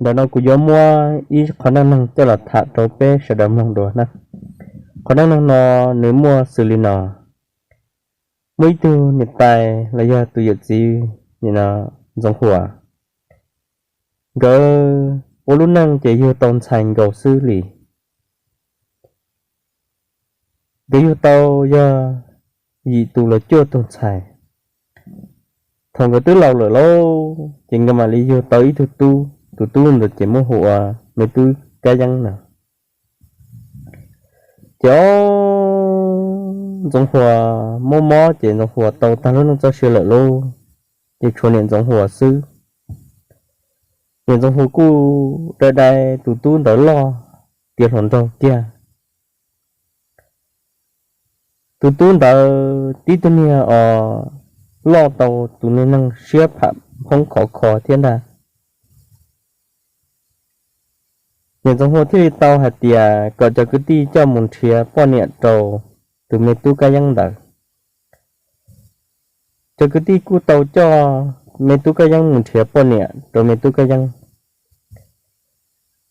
Ntawm no kuv yuav muab ib qho neej neeg coj los tham rau peb sawv daws mloog dua na. Qhov neej neeg no nws muaj xws li no: muaj ib tug niam tais los yog tus yawm txiv Ntxoov Huas, nkawd ua lub neej ces yug tau ntxhais nkaus xwb li. Nkawd yug tau yog yim tus los cuaj tug ntxhais. Thaum nkawd twb laus lawm lauj, ces nkawd mam li yug tau ib tug tub, tus tub ntawd ces muab hu ua me tub Kab Yeeb no. Ces Ntxoov Huas mob mob ces Ntxoov Huas tau tag lub neej txoj sia lawm lauj, ces tshuav niam Ntxoov Huas xwb. Niam Ntxoov Huas kuj dai dai tus tub ntawd loj tiav hluas nraug kiag. Tus tub ntawd tib tug niag os loj tau tus niag neeg siab pham phoob khov kho thiab ntag. Niam Ntxoov Huas thiaj li tau hais tias kom cov kwv tij coj mus nrhiav poj niam rau tus me tub Kab Yeeb ntawd. Cov kwv tij kuj tau coj me tub Kab Yeeb mus nrhiav poj niam rau me tub Kab Yeeb.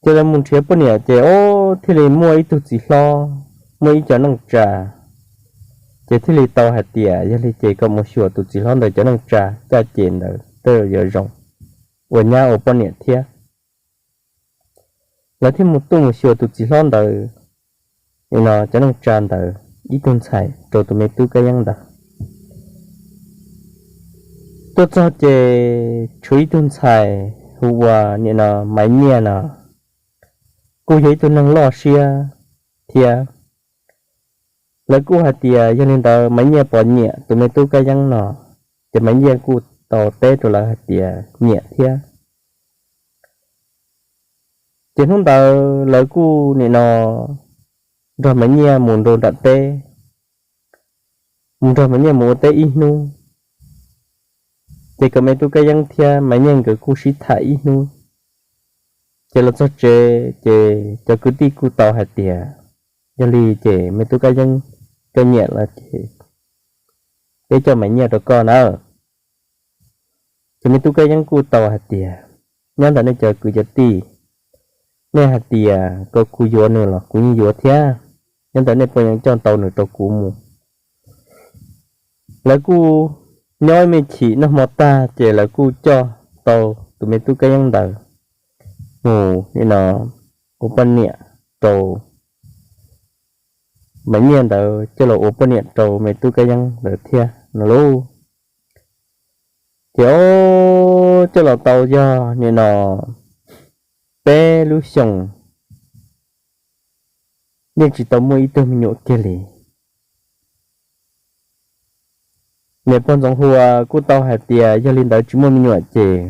Ces lawv mus nrhiav poj niam ces ob thiaj li muaj ib tug txiv hlob, muaj ib cov neej tsa, ces thiaj li tau hais tias yog li ces kom mus xyuas tus txiv hlob ntawd cov neej tsa caj ces ntawd tej zaum yuav zoo ua nyab ua poj niam thiab. Lawv thiaj mus tuaj mus xyuas tus txiv hlob ntawd, no cov neej tsa ntawd ib tug ntxhais rau tus me tub Kab Yeeb ntawd. Tuaj txog ces tshuav ib tug ntxhais hu ua nim no Maiv Nyiaj no, kuj yog ib tug neeg loj siab thiab. Lawv kuj hais tias yog li ntawd Maiv Nyiaj puas nyiam tus me tub Kab Yeeb no, ces Maiv Nyiaj kuj tau teb rau lawv hais tias nyiam thiab. Ces hnub ntawd lawv kuj nim no nrog Maiv Nyiaj mus rau nram teb, mus nrog Maiv Nyiaj mus ua teb ib hnub, ces kom me tub Kab Yeeb thiab Maiv Nyiaj nkawd kuj sib tham ib hnub. Ces los txog tsev ces cov kwv tij kuj tau hais tias yog li ces me tub Kab Yeeb, koj nyiam los ces peb coj Maiv Nyiaj rau koj na. Ces me tub Kab Yeeb kuj tau hais tias nyob ntawm nej cov kwv cov tij, nej hais tias kom kuv yuav nws los kuv yeej yuav thiab, nyob ntawm nej puas yeej coj tau nws rau kuv mus. Lawv kuj nyob ib me chim noj hmo tag ces lawv kuj coj tau tus me tub Kab Yeeb ntawd mus nim no ua poj niam rau Maiv Nyiaj ntawd, coj los ua poj niam rau me tub Kab Yeeb ntawd thiab no lauj. Ces o, coj los tau yog nim no peb lub xyoos yeej tsis tau muaj ib tug me nyuam kiag li. Niam pog Ntxoov Huas kuj tau hais tias yog li ntawd tsis muaj me nyuam ces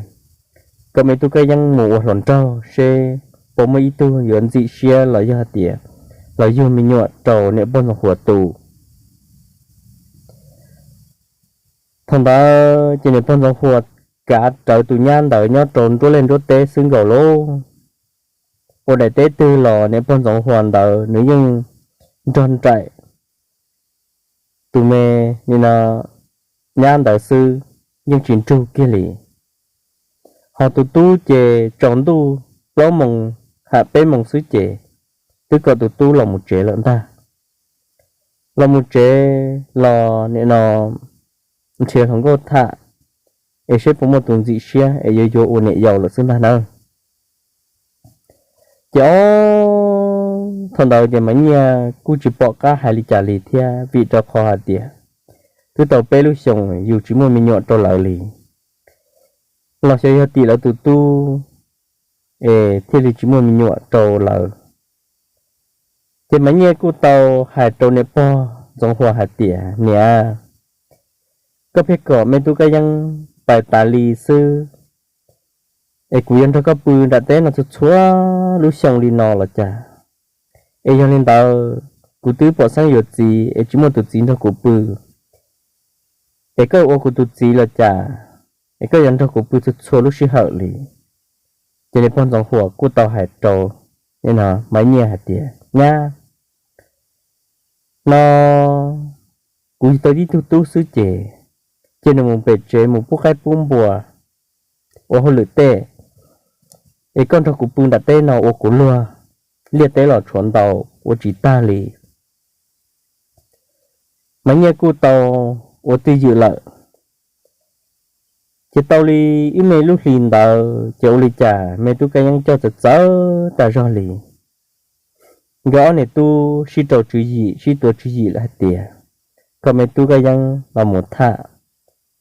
kom me tub Kab Yeeb mus ua hluas nraug seb puas muaj ib tug yuav ntxim siab los yog hais tias los yug me nyuam rau niam pog Ntxoov Huas tus. Thaum ntawd ces niam pog Ntxoov Huas kav rawv tus nyab ntawd nyob rau nruab liaj nruab teb xwb nkaus lauj. Ua daim teb twg los niam pog Ntxoov Huas ntawd nws yeej nrog nraim tus me nim no nyab ntawd xwb, yeej tsis nrug kiag li. Ho tus tub ces tsaus ntuj plaub moos ham peb moos xwb ces twb kom tus tub los mus tsev lawm ntag. Los mus tsev los nim no nrhiav hluas nkauj tham es seb puas muaj tus ntxim siab es yuav yuav ua niam yau lawm xwb ntag nawb. Ces o, thaum ntawd ces Maiv Nyiaj kuj tsis pom qab hais li cas li thiab vim rau qhov hais tias twb tau peb lub xyoos yus tsis muaj me nyuam rau lawv li, los xyov yog tim lawv tus tub es thiaj li tsis muaj me nyuam rau lawv. Ces Maiv Nyiaj kuj tau hais rau niam pog Ntxoov Huas hais tias niam, koj pheej kom me tub Kab Yeeb pais tas li xwb es kuv yuav nrog koj pw nram teb no txhua txhua lub xyoo li no los cas? Es yog li ntawd kuv twb pom xeeb yuav txiv es tsis muaj tus txiv nrog kuv pw, es koj ua kuv tus txiv los cas es koj yuav nrog kuv pw txhua txhua lub sij hawm li? Ces niam pog Ntxoov Huas kuj tau hais rau Maiv Nyiaj hais tias nyab, no kuv yug tau ib tug tub xwb ces cia nws mus pem tsev mus pub qaib pub npua ua hauj lwm tej, es koj nrog kuv pw nram teb no ua kuv luag, liaj teb los tshuav ntau, ua tsis tag li. Maiv Nyiaj kuj tau ua twj ywm lawm. Ces tau li ib me lub hlis ntawd ces ua li cas me tub Kab Yeeb coj txawv txawv tas zog li. Nkawd ob niam tub sib rau tswv yim sib tuav tswv yim lawm hais tias kom me tub Kab Yeeb los mus tham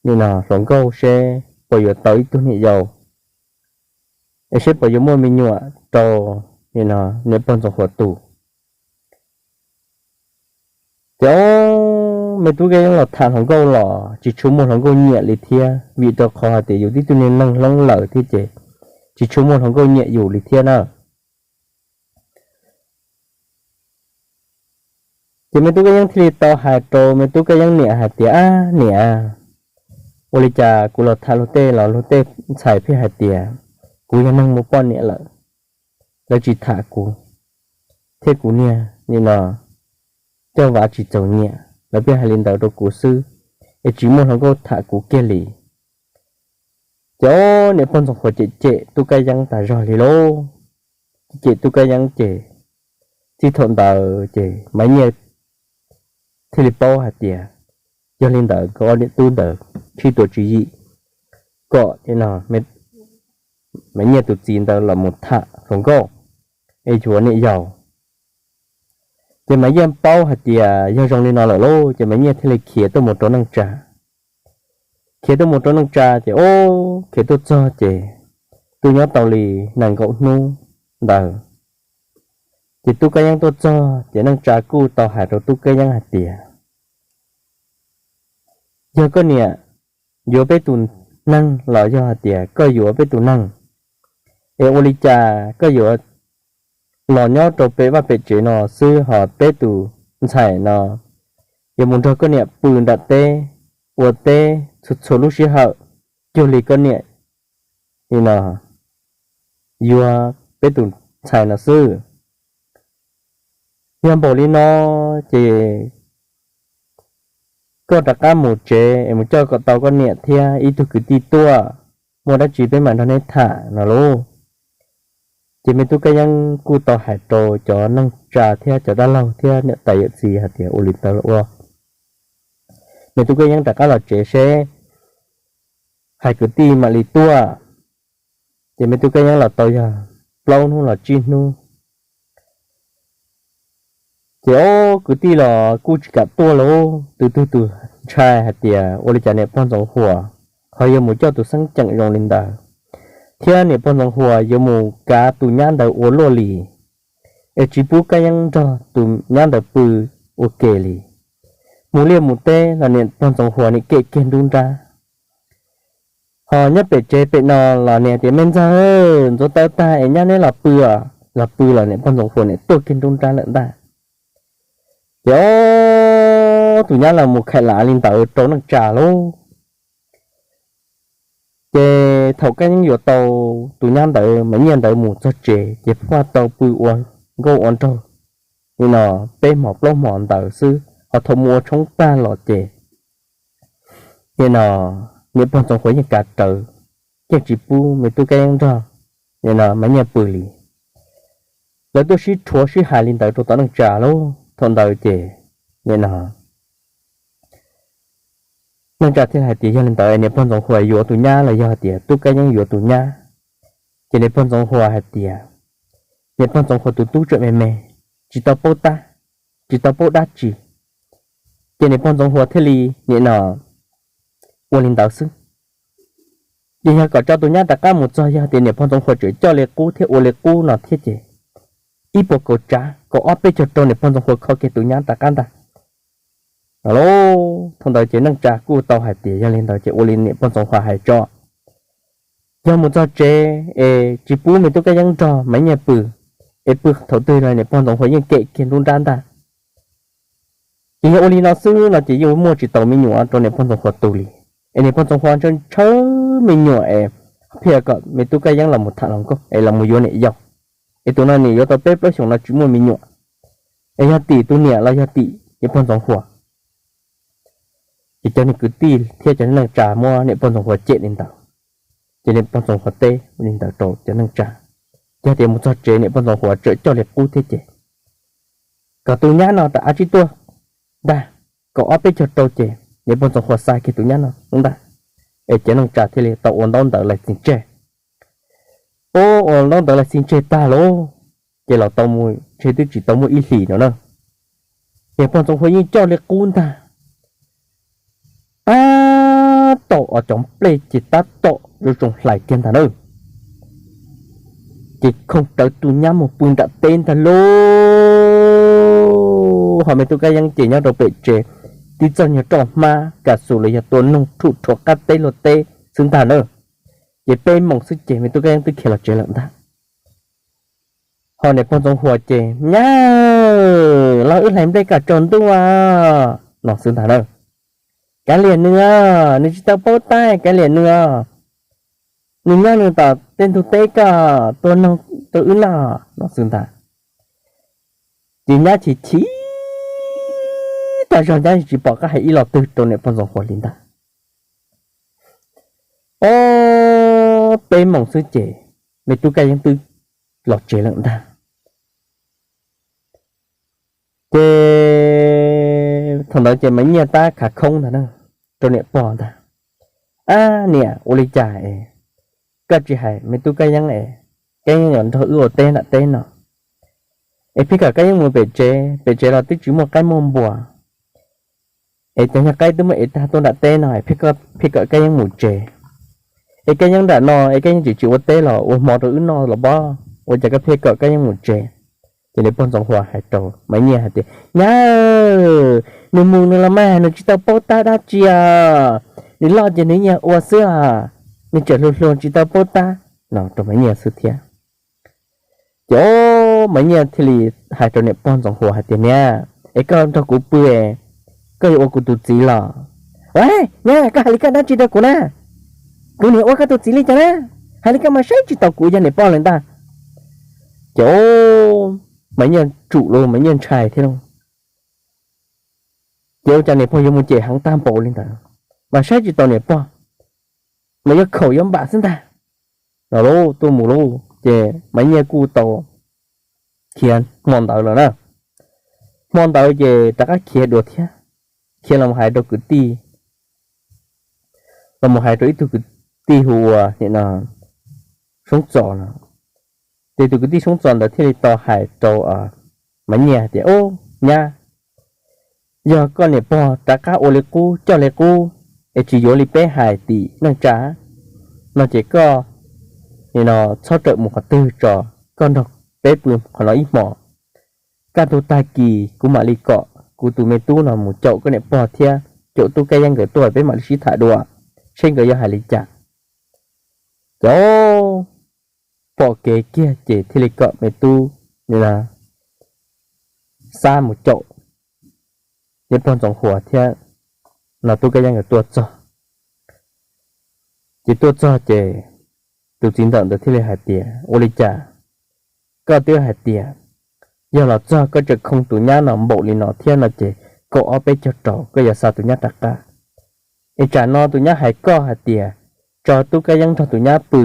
nim no hluas nkauj seb puas yuav tau ib tug niam yau, es seb puas yuav muaj me nyuam rau nim no niam pog Ntxoov Huas tus. Ces ob me tub Kab Yeeb los tham hluas nkauj los tsis tshua muaj hluas nkauj nyiam li thiab, vim rau qhov hais tias yus tib tug niag neeg hlob lawm thiab ces tsis tshua muaj hluas nkauj nyiam yus li thiab na. Ces me tub Kab Yeeb thiaj li tau hais rau me tub Kab Yeeb niam hais tias, Ab niam, ua li cas kuv los tham luag tej los luag tej ntxhais pheej hais tias kuv yog neeg muaj poj niam lawm, lawv tsis tham kuv, thiab kuv niag nim no coj vav tsis txaus nyiam, lawv pheej hais li ntawd rau kuv xwb, es tsis muaj hluas nkauj tham kuv kiag li. Ces ob niam pog Ntxoov Huas cem cem tub Kab Yeeb tas zog li lauj. Cem tub Kab Yeeb ces txij thaum ntawd ces Maiv Nyiaj thiaj li paub hais tias yog li ntawd nkawd ob niam tub ntawd sib tuav tswv yim kom Maiv Nyiaj tus txiv ntawd los mus tham hluas nkauj es yuav niam yau. Ces Maiv Nyiaj paub hais tias yog zoo li no lawm lauj, ces Maiv Nyiaj thiaj li khiav tuaj mus rau neej tsa. Khiav tuaj mus rau neej tsa ces ob khiav tuaj txog ces twb nyob tau li nees nkaum hnub ntawd, ces tub Kab Yeeb tuaj txog ces neej tsa kuj tau hais rau tub Kab Yeeb hais tias, Yog koj niam yuav peb tus neeg los yog hais tias koj yuav peb tus neeg, es ua li cas koj yuav los nyob rau pem vaj pem tsev no xwb, ho peb tus ntxhais no yuav mus nrog koj niam pw nram teb ua teb txhua txhua lub sij hawm, cuag li koj niam li no yuav peb tus ntxhais no xwb. Yog npaum li no ces koj rov qab mus tsev es mus coj kom tau koj niam thiab ib tug kwv tij tuaj, muaj dab tsi peb mam nrog neb tham no lauj. Ces me tub Kab Yeeb kuj tau hais rau cov neej tsa thiab cov dab laug thiab niam tais yawm txiv hais tias, Ua li ntawd los ua, me tub Kab Yeeb rov qab los tsev seb hais kwv tij mam li tuaj. Ces me tub Kab Yeeb los tau yog plaub hnub los tsib hnub, ces ob kwv tij los kuj tsis kam tuaj lauj. Tus twg tus ntshai hais tias ua li cas niam pog Ntxoov Huas ho yuav mus coj tus xeeb ceem zoo li ntawd, thiab niam pog Ntxoov Huas yuav mus kav tus nyab ntawd ua luaj li, es tsis pub Kab Yeeb nrog tus nyab ntawd pw ua ke li. Mus liaj mus teb los niam pog Ntxoov Huas niam kem kiag nruab nrab, ho nyob pem tsev pem no los niam tias, Me ntxawg, ntxuav taws tag es nyab neb los pw, los pw los niam pog Ntxoov Huas niam tuaj kiag nruab nrab lawm ntag. Ces ob tus nyab los mus kham lav li ntawd rau neej tsa lauj. Ces thaum Kab Yeeb yuav tau tus nyab ntawd mas nyiaj ntawd mus txog tsev ces pheej tau pw ua nkauj ua nraug li no peb hmos plaub hmos ntawd xwb, ho thaum mus ua tshoob tag los ces nim no niam pog Ntxoov Huas yeej kav rawv, yeej tsis pub me tub Kab Yeeb nrog nim no mas nyiaj pw li. Lawv tuaj sib rhuav sib hais li ntawd rau tom neej tsa lauj. Thaum ntawd ces nim no neej tsa thiaj hais tias yog li ntawd niam pog Ntxoov Huas yuav tus nyab los yog tias tub Kab Yeeb yuav tus nyab. Ces niam pog Ntxoov Huas hais tias niam pog Ntxoov Huas tus tub tseem me me, tsis tau paub tab, tsis tau paub dab tsi, ces niam pog Ntxoov Huas thiaj li nim no ua li ntawd xwb. Ces yog kom tso tus nyab rov qab mus txog yog tias niam pog Ntxoov Huas tseem coj li qub thiab ua li qub no thiab ces ib puas kaum tsav kaum ob peb caug rau niam pog Ntxoov Huas kho kiag tus nyab rov qab ntag. Thaum ntawd ces neej tsa kuj tau hais tias yog li ntawd ces ua li niam pog Ntxoov Huas hais tso, yog mus txog tsev es tsis pub me tub Kab Yeeb nrog mas nyiaj pw, es pw thaum twg los niam pog Ntxoov Huas yeej kem kiag nruab nrab ntag. Ces yog ua li no xwb no ces yeej muaj tsis tau me nyuam rau niam pog Ntxoov Huas tu li, es niam pog Ntxoov Huas ntshaw ntshaw me nyuam es pheej kom me tub Kab Yeeb los mus tham hluas nkauj es los mus yuav niam yau, es tus no niam yuav tau peb plaub xyoos no tsis muaj me nyuam, es yog tim tus niam los yog tim niam pog Ntxoov Huas. Ces cov niag kwv tij thiab cov neej tsa muab niam pog Ntxoov Huas cem li ntawd, ces niam pog Ntxoov Huas teb li ntawd rau cov neej tsa. Yog tias mus txog tsev niam pog Ntxoov Huas tseem coj li qub thiab ces kom tus nyab no rov qab tsib tuaj ntag, kaum ob peb caug rau ces niam pog Ntxoov Huas xa kiag tus nyab no ntag, es cov neej tsa thiaj li tau ua ntaub ntawv laig txiag tseg. Ua ntaub ntawv laig txiag tseg tag lauj, ces los tau mus ntshe twb tsis tau muaj ib hlis no na, niam pog Ntxoov Huas yeej coj li qub ntag. Tab tom os cov nplej ces tab tom zoo zoo hlais kiag ntag na, ces khoov rawv tus nyab mus pw nram teb ntag lauj. Ho me tub Kab Yeeb ces nyob rau pem tsev, tib txoj nyuag roj hmab kas xus los yog tua noog rhuj rhuav qab teb luag teb xwb ntag na. Ces peb moos xwb ces me tub Kab Yeeb twb khiav los tsev lawm ntag. Ho niam pog Ntxoov Huas ces, Nyab, los wb hlais nplej kom tsaus ntuj no xwb ntag na. Kav liam nws, nws tsis tau paub tab, kav liam nws, nws nyob nws tom tej ntug teb, koj tua noog rau wb noj no xwb ntag. Ces nyab chim chim tag zog, nyab tsis pom qab hais ib los twg rau niam pog Ntxoov Huas li ntag. Ob peb moos xwb ces me tub Kab Yeeb twb los tsev lawm ntag. Ces thaum ntawd ces Maiv Nyiaj tab khav khoob ntag na, rau niam pog ntag, Ab niam, ua li cas es koj tsis hais me tub Kab Yeeb es Kab Yeeb yuav nrog wb ua teb nram teb no, es pheej kom Kab Yeeb mus pem tsev, pem tsev los twb tsis muaj qaib muaj npua, es cov nyuag qaib twb muab ev tag tuaj nram teb no, pheej kom Kab Yeeb mus tsev, es Kab Yeeb nram no es Kab Yeeb tseem tsis ua teb los ua hmo rau wb noj los pob, ua cas koj pheej kom Kab Yeeb mus tsev? Ces niam pog Ntxoov Huas hais rau Maiv Nyiaj hais tias, Nyab, nws mus nws los mas nws tsis tau paub tab dab tsi os, nws loj ces nws yeej ua xwb os, nws tseem hluas hluas tsis tau paub tab no rau Maiv Nyiaj xwb thiab. Ces Maiv Nyiaj thiaj li hais rau niam pog Ntxoov Huas hais tias, Niam, es koj nrog kuv pw, koj yuav ua kuv tus txiv los? Ua, nyab, koj hais li koj dab tsi rau kuv na? Kuv niam ua koj tus txiv li cas na? Hais li koj mas saib tsis taus kuv yog niam pog lawm ntag. Ces Maiv Nyiaj tsum lauj, Maiv Nyiaj ntshai thiab lauj. Ces ua cas niam pog yuav mus cem heev tag npaum li ntawd, mas saib tsis taus niam pog, mas yuav khaum yuav npam xwb ntag. No lauj, tuaj mus lauj, ces Maiv Nyiaj kuj tau khiav hmo ntawd lawm na. Hmo ntawd ces rov qab khiav dua thiab, khiav los hais rau kwv tij, los hais rau ib tug kwv tij hu ua nim no Soob Txos no. Ces tus kwv tij Soob Txos ntawd thiaj li tau hais rau Maiv Nyiaj hais tias, Ub nyab, yog koj niam pog rov qab ua li qub coj li qub, es tsis yuav li peb hais tim neej tsa no ces koj nim no txhob rawm mus qhov twg tso, koj nrog peb pw qhov no ib hmos. Kaj ntug tag kis kuv mam li kom kuv tus me tub no mus caum koj niam pog thiab caum tub Kab Yeeb nkawd tuaj, peb mam li sib tham dua, seb nkawd yuav hais li cas. Ces pom kev kiag ces thiaj li kom me tub Xab mus caum niam pog Ntxoov Huas thiab no tub Kab Yeeb nkawd tuaj txog. Ces tuaj txog ces tus txiv ntawm ntawd thiaj li hais tias, Ua li cas koj twb hais tias yog los txog koj tseem khoo tus nyab no npaum li no thiab no ces kaum ob peb caug rau koj yuav xa tus nyab rov qab, es tsam no tus nyab hais koj hais tias tso tub Kab Yeeb nrog tus nyab pw,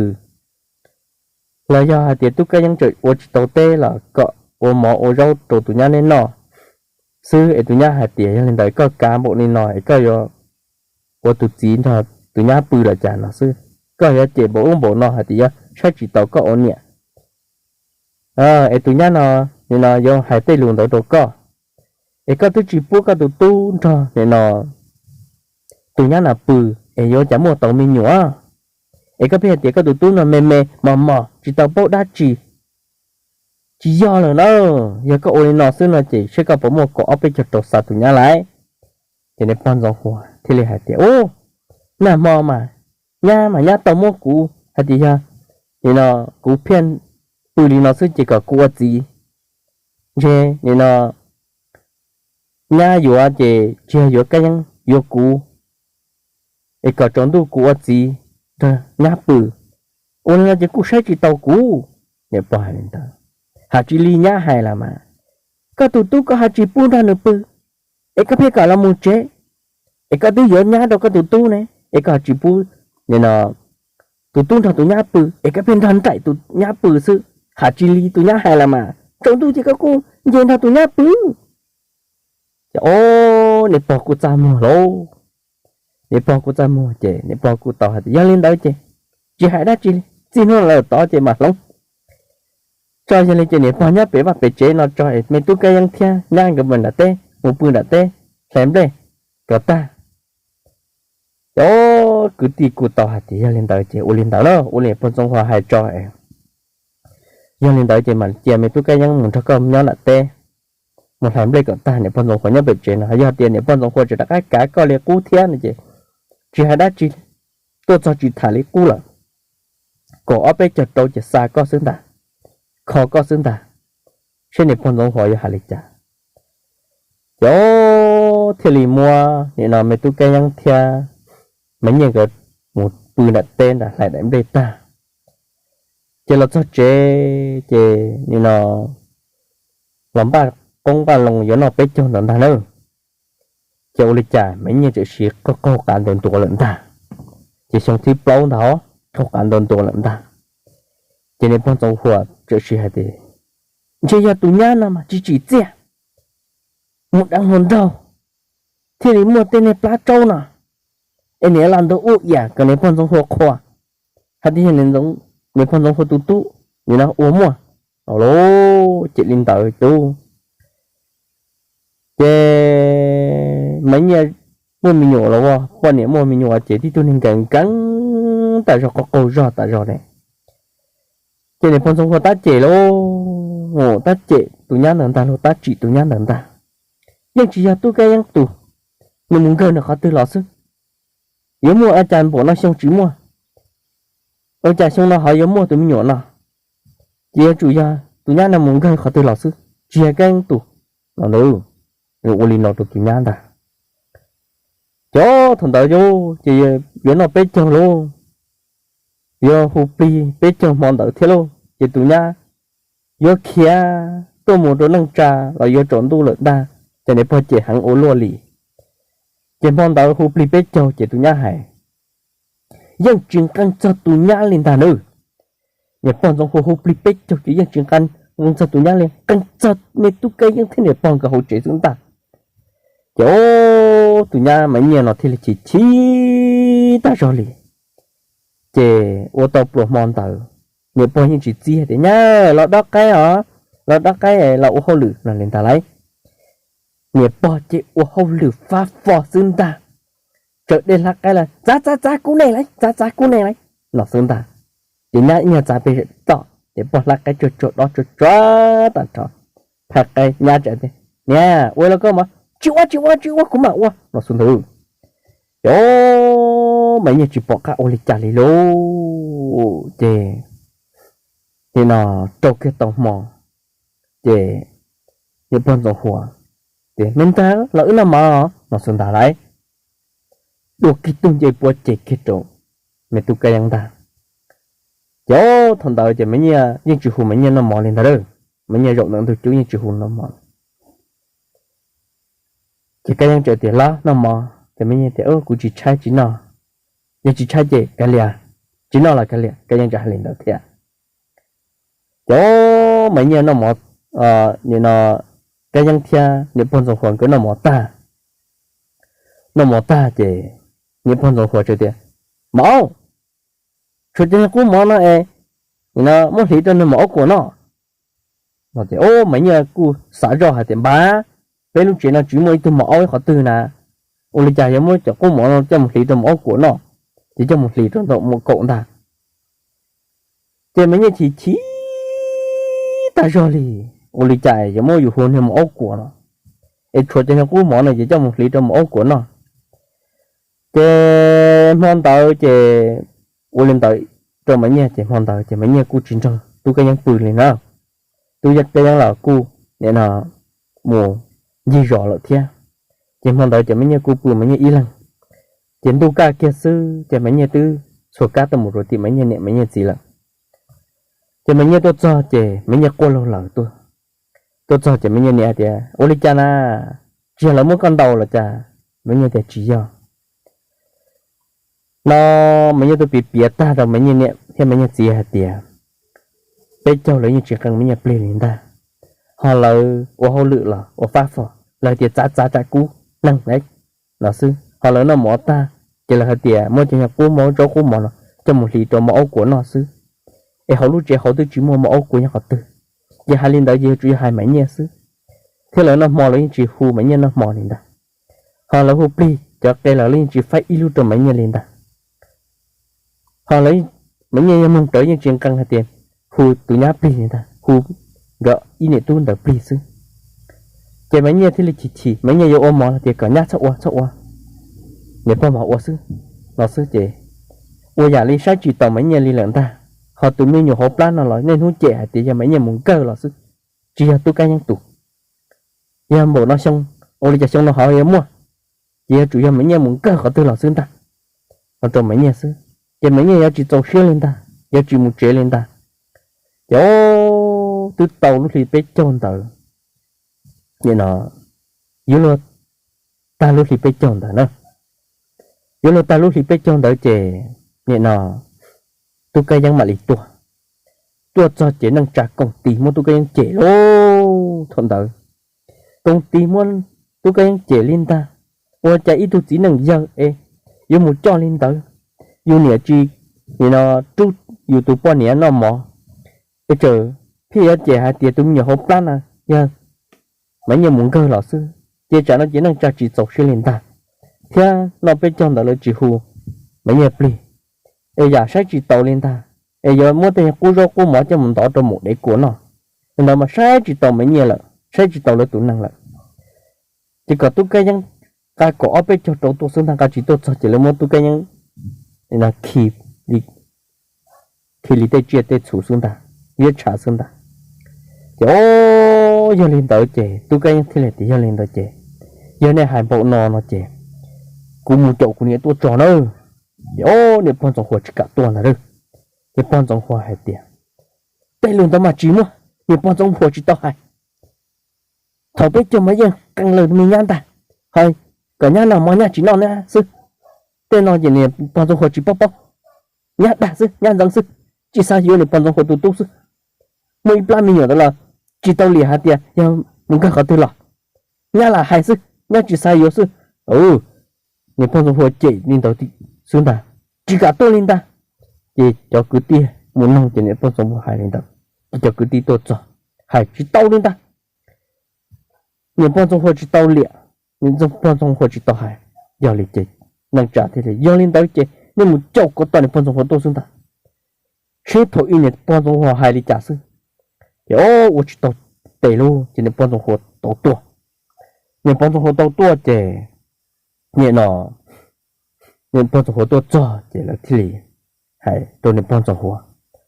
los yog hais tias tub Kab Yeeb tseem ua tsis tau teb los kom ua mov ua zaub rau tus nyab neb noj xwb, es tus nyab hais tias yog li ntawd koj kav npaum li no es koj yuav ua tus txiv nrog tus nyab pw los cas no xwb. Koj yuav cem npaum ub npaum no hais tias yuav saib tsis taus koj ua niam, es tus nyab no nim no yuav hais tej lus ntawd rau koj, es koj twb tsis pub koj tus tub nrog nim no tus nyab no pw, es yuav cas muaj tau me nyuam? Es koj pheej hais tias koj tus tub no me me mos mos tsis tau paub dab tsi. Tsis yog lawm na, yog koj ua li no xwb no ces saib koj puas muaj kaum ob peb caug rau xa tus nyab lawm. Ces niam pog Ntxoov Huas thiaj li hais tias, Ub, nag hmo mas nyab mas nyab tau muab kuv hais tias yog nim no kuv phiaj pw li no xwb ces kom kuv ua txiv, ntshe nim no nyab yuav ces tsis yog yuav Kab Yeeb, yuav kuv, es kom tsaus ntuj kuv ua txiv nrog nyab pw. Ua li no ces kuj saib tsis taus kuv. Niam pog hais li ntawd, hais tsis li nyab hais los mas, koj tus tub koj ho tsis pub nrog nws pw, es koj pheej kom los mus tsev, es koj twb yuav nyab rau koj tus tub ne, es koj ho tsis pub nim no tus tub nrog tus nyab pw, es koj pheej nrog nraim tus nyab pw xwb. Hais tsis li tus nyab hais los mas tsaus ntuj ces koj kuj nce nrog tus nyab pw. Ces o, niam pog kuj txaj muag lauj. Niam pog kuj txaj muag ces niam pog kuj tau hais tias yog li ntawd ces tsis hais dab tsi li, txij hnub no lawm tod ces mam hloov. Tso yog li ces niam pog nyob pem vaj pem tsev no tso es me tub Kab Yeeb thiab nyab nkawd mus nram teb, mus pw nram teb hlais nplej kom tag. Ces kwv tij kuj tau hais tias yog li ntawd ces ua li ntawd na, ua li pog Ntxoov Huas hais tso es yog li ntawd ces mam cia me tub Kab Yeeb mus nrog koj nyob nram teb, mus hlais nplej kom tag, niam pog Ntxoov Huas nyob pem tsev no. Yog tias niam pog Ntxoov Huas tseem rov qab kav koj li qub thiab no ces tsis hais dab tsi, tuaj txog tsis tham li qub lawm, kom ob peb caug rau ces xa koj xwb ntag, kho koj xwb ntag, seb niam pog Ntxoov Huas yuav hais li cas. Ces thiaj li muab nim no me tub Kab Yeeb thiab Maiv Nyiaj nkawd mus pw nram teb nram hlais daim nplej tag, ces los txog tsev ces nim no los npaj qoob npaj loo yuav noj peb caug ntawd ntag na. Ces ua li cas Maiv Nyiaj txawm siv qaug qaug qav ntuav ntuav lawm ntag, ces xyoo thib plaub ntag qaug qav ntuav ntuav lawm ntag. Ces niam pog Ntxoov Huas txawm siv hais tias ntshe yog tus nyab no mas tsis tsim txiaj, mus deev hluas nraug thiaj li muaj tej niag plab tsaub no, es niam los ntuav ua iam kom niam pog Ntxoov Huas qhuas, hais tias yog niam pog Ntxoov Huas tus tub nim no ua muaj. Lauj, ces li ntawd ces Maiv Nyiaj muaj me nyuam los, poj niam muaj me nyuam ces tib tug neeg nkees nkees tas zog, qaug qaug zog tas zog ne. Ces niam pog Ntxoov Huas tab cem lauj, tab cem tus nyab ntawd ntag lauj, tab tsim tus nyab ntawd ntag. Yeej tsis yog tub Kab Yeeb tus, nws mus nkawg nws qhov twg los xwb. Yuav muaj ua cas npaum no xyoo tsis muaj, ua cas xyoo no ho yuav muaj tus me nyuam no? Ces yuav tsum yog tus nyab no mus nkawg qhov twg los xwb, tsis yog Kab Yeeb tus no. Nws ua li no rau tus nyab ntag. Ces thaum ntawd ces yuav noj peb caug lauj, yuav hu plig peb caug hmo ntawd thiab lauj, ces tus nyab yuav khiav tuaj mus rau neej tsa los yuav tsaus ntuj lawm ntag, ces niam pog cem heev ua luaj li. Ces hmo ntawd hu plig peb caug ces tus nyab hais yeej tsis nqee txog tus nyab li ntag nawb. Niam pog Ntxoov Huas hu plig peb caug ces yeej tsis nqee txog tus nyab li, nqee txog me tub Kab Yeeb thiab niam pog nkawd hauv tsev xwb ntag. Ces tus nyab Maiv Nyiaj no thiaj li chim chim tag zog li. Ces ua tau pluas hmo ntawd, niam pog yeej tsis txib tias nyab los dob qaib os, los dob qaib los ua hauj lwm no li ntag lauj. Niam pog ces ua hauj lwm fab fo xwb ntag. Tsaws dej hlab qaib los txav txav txav kub nej lauj, txav txav kub nej lauj no xwb ntag. Ces nyab ib nyuag txav pem tom, ces pog hlab qaib tsuag tsuag dob tsuag tsuag tag nrho, phais qaib, nyab tsa tias niam, ua los koj mas, tsis ua tsis ua tsis ua, kuv mam ua no xwb ntag. Ces Maiv Nyiaj tsis pom qab ua li cas li lauj. Ces nim no rau kiag tau hmo, ces niam pog Ntxoov Huas tias me ntag los wb noj mov no xwb ntag lauj. Dua kiag tug ncej puab ces kiag rau me tub Kab Yeeb ntag. Ces thaum ntawd ces Maiv Nyiaj yeej tsis hu Maiv Nyiaj noj mov li ntag lauj. Maiv Nyiaj zaum ntawm ntug cub yeej tsis hu noj mov. Ces Kab Yeeb txawm tias los noj mov, ces Maiv Nyiaj tias kuv tsis tshaib tsis noj, yog tsis tshaib ces kav liam, tsis noj los kav liam, Kab Yeeb txawm hais li ntawd thiab. Ces Maiv Nyiaj noj mov, nim no Kab Yeeb thiab niam pog Ntxoov Huas nkawd noj mov tag, noj mov tag ces niam pog Ntxoov Huas txawm tias mov, tshuav cov niag qub mov no es, nim no muab hliv rau nws maum aub kuam noj. Ces Maiv Nyiaj kuj xav zoj hais tias npab, peb lub tsev no tsis muaj ib tug maum aub ib qhov twg na, ua li cas yuav muab cov qub mov no coj mus hliv rau maum aub kuam noj, ces coj mus hliv rau ntawm maum kaum ntag. Ces Maiv Nyiaj chim chim tag zog li, ua li cas yuav muab yus hu niag maum aub kuam no, es tshuav cov niag qub mov no ces coj mus hliv rau maum aub kuam noj. Ces hmo ntawd ces ua li ntawd rau Maiv Nyiaj ces hmo ntawd ces Maiv Nyiaj kuj tsis nrog tub Kab Yeeb pw li na. Tub Kab Yeeb los kuj nim no mus ncig zos lawm thiab. Ces hmo ntawd ces Maiv Nyiaj kuj pw Maiv Nyiaj ib leeg. Ces ntuj kaj kiag xwb ces Maiv Nyiaj twb txhua kab tuaj mus rau tim Maiv Nyiaj niam Maiv Nyiaj txiv lawm. Ces Maiv Nyiaj tuaj txog ces Maiv Nyiaj quaj laug lawm tuaj. Tuaj txog ces Maiv Nyiaj niam hais tias ua li cas na, tsis yog lawv muab koj ntaus los cas? Maiv Nyiaj tias tsis yog. No Maiv Nyiaj tuaj piav piav tag rau Maiv Nyiaj niam thiab Maiv Nyiaj txiv hais tias peb caug lawv yeej tsis qee Maiv Nyiaj plig li ntag. Ho lawv ua hauj lwm los ua fab fo, lawv tias txav txav tsam kub neeg lawm no xwb. Ho lawv noj mov tag ces lawv hais tias muab cov nyuag qub mov zaub qub mov no coj mus hliv rau mov aub kuas noj xwb, es hauv lub tsev hauv twb tsis muaj mov aub kuas nyob qhov twg. Ces hais li ntawd ces yuav tsum yog hais Maiv Nyiaj xwb, thiab lawv noj hmo lawv yeej tsis hu Maiv Nyiaj noj hmo li ntag. Ho lawv hu plig cov qe los lawv yeej tsis faib ib lub rau Maiv Nyiaj li ntag. Ho lawv, Maiv Nyiaj yog mloog rawv yeej tsis nqee hais tias hu tus nyab plig li ntag, hu nkawd ib niam tub ntawd plig xwb. Ces Maiv Nyiaj thiaj li chim chim, Maiv Nyiaj yuav ua mov los tias kom nyab txhob ua txhob ua, niam pog mam ua xwb no xwb ces ua yam li saib tsis taus Maiv Nyiaj li lawm ntag. Ho tus me nyuam hauv plab no los niaj hnub cem hais tias yog Maiv Nyiaj mus nkawg los xwb, tsis yog Tub Kab Yeeb tus. Yog npaum no xyoo, ua li cas xyoo no ho yuav muaj, ces yuav tsum yog Maiv Nyiaj mus nkawg qhov twg los xwb ntag no rau Maiv Nyiaj xwb. Ces Maiv Nyiaj yuav tsis txaus siab li ntag, yuav tsis mus tsev li ntag. Ces twb tau lub hli peb caug ntawd, nim no yuav luag tag lub hli peb caug ntawd na, yuav luag tag lub hli peb caug ntawd ces nim no Tub Kab Yeeb mam li tuaj. Tuaj txog ces neej tsa koom tis muab Tub Kab Yeeb cem lauj. Thaum ntawd koom tis muab Tub Kab Yeeb cem li ntag, ua cas ib tug txiv neej yawg es yuav mus coj li ntawd, yus niam tsis, nim no rub yus tus poj niam noj mov, es tseem pheej yuav cem hais tias tus me nyuam hauv plab no yog Maiv Nyiaj mus nkawg los xwb. Ces tsam no ces neej tsa tsis txaus siab li ntag, thiab noj peb caug ntawd lawv tsis hu Maiv Nyiaj plig, es yam saib tsis taus li ntag, es yuav muab tej qub zaub qub mov coj mus ntov rau maum dev kuas noj. Li ntawd mas saib tsis taus Maiv Nyiaj lawm, saib tsis taus lawv tus neeg lawm. Ces kom Tub Kab Yeeb nqa kaum ob peb caug rau tuaj xwb ntag, nqa tsis tuaj txog ces lawv muab Tub Kab Yeeb khi li tej tsiaj tej txhu xwb ntag, liab tshav xwb ntag. Ces o, yog li ntawd ces Tub Kab Yeeb thiaj li tias yog li ntawd ces yog nej hais npaum no no ces kuv mus caum kuv niam tuaj tso nawb. Ces o, niam pog Ntxoov Huas tsis kam tuaj ntag lauj. Niam pog Ntxoov Huas hais tias tej lus ntawd mas tsis muaj, niam pog Ntxoov Huas tsis tau hais. Thaum peb caug mas yeej qee lawm me nyab ntag, hais kom nyab noj mov nyab tsis noj na xwb. Tej no ces niam pog Ntxoov Huas tsis paub paub, nyab dag xwb nyab ntxeev xwb, tsis xav yuav niam pog Ntxoov Huas tus tub xwb. Muaj ib plab me nyuam ntawd los tsis tau liam hais tias yog mus nkag qhov twg los, nyab lam hais xwb, nyab tsis xav yuav xwb. Niam pog Ntxoov Huas cem li ntawd xwb ntag, tsis kam tuaj li ntag. Ces cov kwv tij mus noog ces niam pog Ntxoov Huas hais li ntawd, ces cov kwv tij tuaj txog hais tsis tau li ntag. Niam pog Ntxoov Huas tsis tau liam, niam pog Ntxoov Huas tsis tau hais. Yog li ces neej tsa thiaj li yog li ntawd ces nej mus caum kom tau niam pog Ntxoov Huas tuaj xwb ntag, seb thaum ub niam pog Ntxoov Huas hais li cas xwb. Ces o, ua tsis tau tes lauj ces niam pog Ntxoov Huas tau tuaj. Niam pog Ntxoov Huas tau tuaj ces nim no niam pog Ntxoov Huas tuaj txog ces lawv thiaj li hais rau niam pog Ntxoov Huas.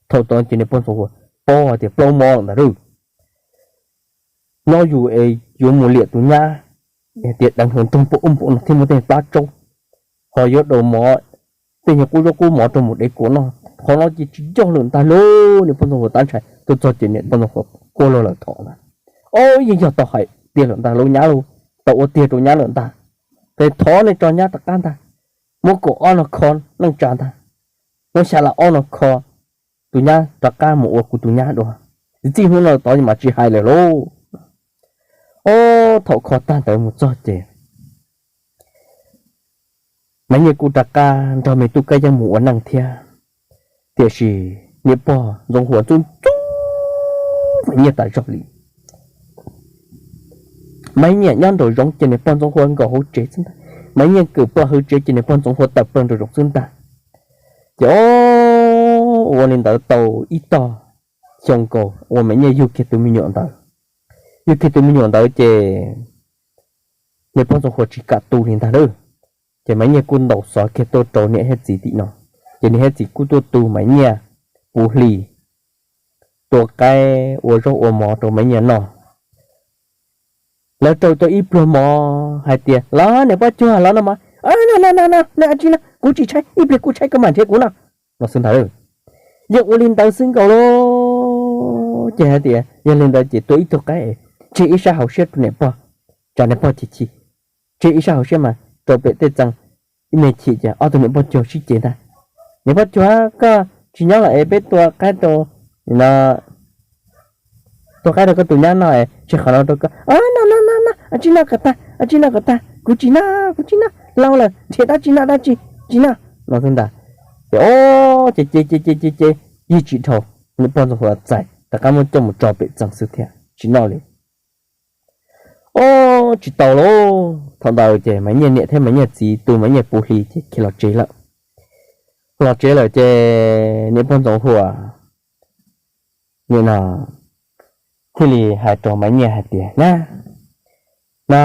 Thaum tod ces niam pog Ntxoov Huas paub hais tias plaub mov ntawd lauj, nyob yus es yuav mus liam tus nyab, hais tias deev hluas nraug npaum ub npaum no thiab muaj tej plab tsaub, ho yuav daus mov, tej nyuag qub zaub qub mov rau maum dev kuas noj, qhov no ces tsis yog lawm ntag lauj. Niam pog Ntxoov Huas tab ntshai tuaj txog ces niam pog Ntxoov Huas quaj lawm thov ntag, o, yeej yog tau hais tiag lawm ntag lauj nyab lauj, tau ua tiag rau nyab lawm ntag. Ces thov nej tso nyab rov qab ntag, muab kaum ob no kho neej tsa ntag, muab xya las ob no kho tus nyab rov qab mus ua kuv tus nyab dua. Txij hnub no tod mas tsis hais lawm lauj. O, thaum kho tag ntawd mus txog ces Maiv Nyiaj kuj rov qab nrog me tub Kab Yeeb mus ua neej thiab. Tiam sis niam pog Ntxoov Huas ntxub ntxub Maiv Nyiaj tas zog li. Maiv Nyiaj nyob nraum zoov ces niam pog Ntxoov Huas nkaum hauv tsev xwb ntag. Maiv Nyiaj kawm plaws hauv tsev ces niam pog Ntxoov Huas tawm plaws nraum zoov xwb ntag. Ces o, ua li ntawd tau ib tog xyoo nkaus uas Maiv Nyiaj yug kiag tus me nyuam ntawd. Yug kiag tus me nyuam ntawd ces niam pog Ntxoov Huas tsis kam tu li ntag lauj. Ces Maiv Nyiaj kuj ntaus xov kiag tuaj rau niam thiab txiv tim no. Ces niam thiab txiv kuj tuaj tu Maiv Nyiaj puv hli, tua qaib ua zaub ua mov rau Maiv Nyiaj noj. Lawv rau tau ib pluag mov hais tias los niam pog Cuag los noj mov. Nej a tsi no kuv tsis tshaib, ib pliag kuv tshaib koj mam nrhiav kuv noj no xwb ntag. Yeej ua li ntawd xwb nkaus lauj. Ces hais tias yog li ntawd ces tua ib tug qaib tseg ib sab hauv siab rau niam pog, tsam niam pog chim chim. Tseg ib sab hauv siab mas rau pem tej txee, ib me chim ces ob tug niam pog Cuag sib ceg ntag. Niam pog Cuag, koj tsis nyob los es peb tua qaib rau no Ua qaib rau koj tus nyab noj es tseg qhov no rau koj. No no no no, tsis noj kom tag, tsis noj kom tag, kuv tsis noj, kuv tsis noj, laus lawm nrhiav dab tsi noj dab tsi, tsis noj no xwb ntag. Ces o, ces ces ces ces ces ces yeej tsis dhau, niam pog Ntxoov Huas txais rov qab muab coj mus tso pem txee xwb thiab tsis noj li. O, tsis tau lauj. Thaum ntawd ces Maiv Nyiaj niam thiab Maiv Nyiaj txiv tu Maiv Nyiaj puv hli ces khiav los tsev lawm. Los tsev lawm ces niam pog Ntxoov Huas nim no thiaj li hais rau Maiv Nyiaj hais tias, Nyab, no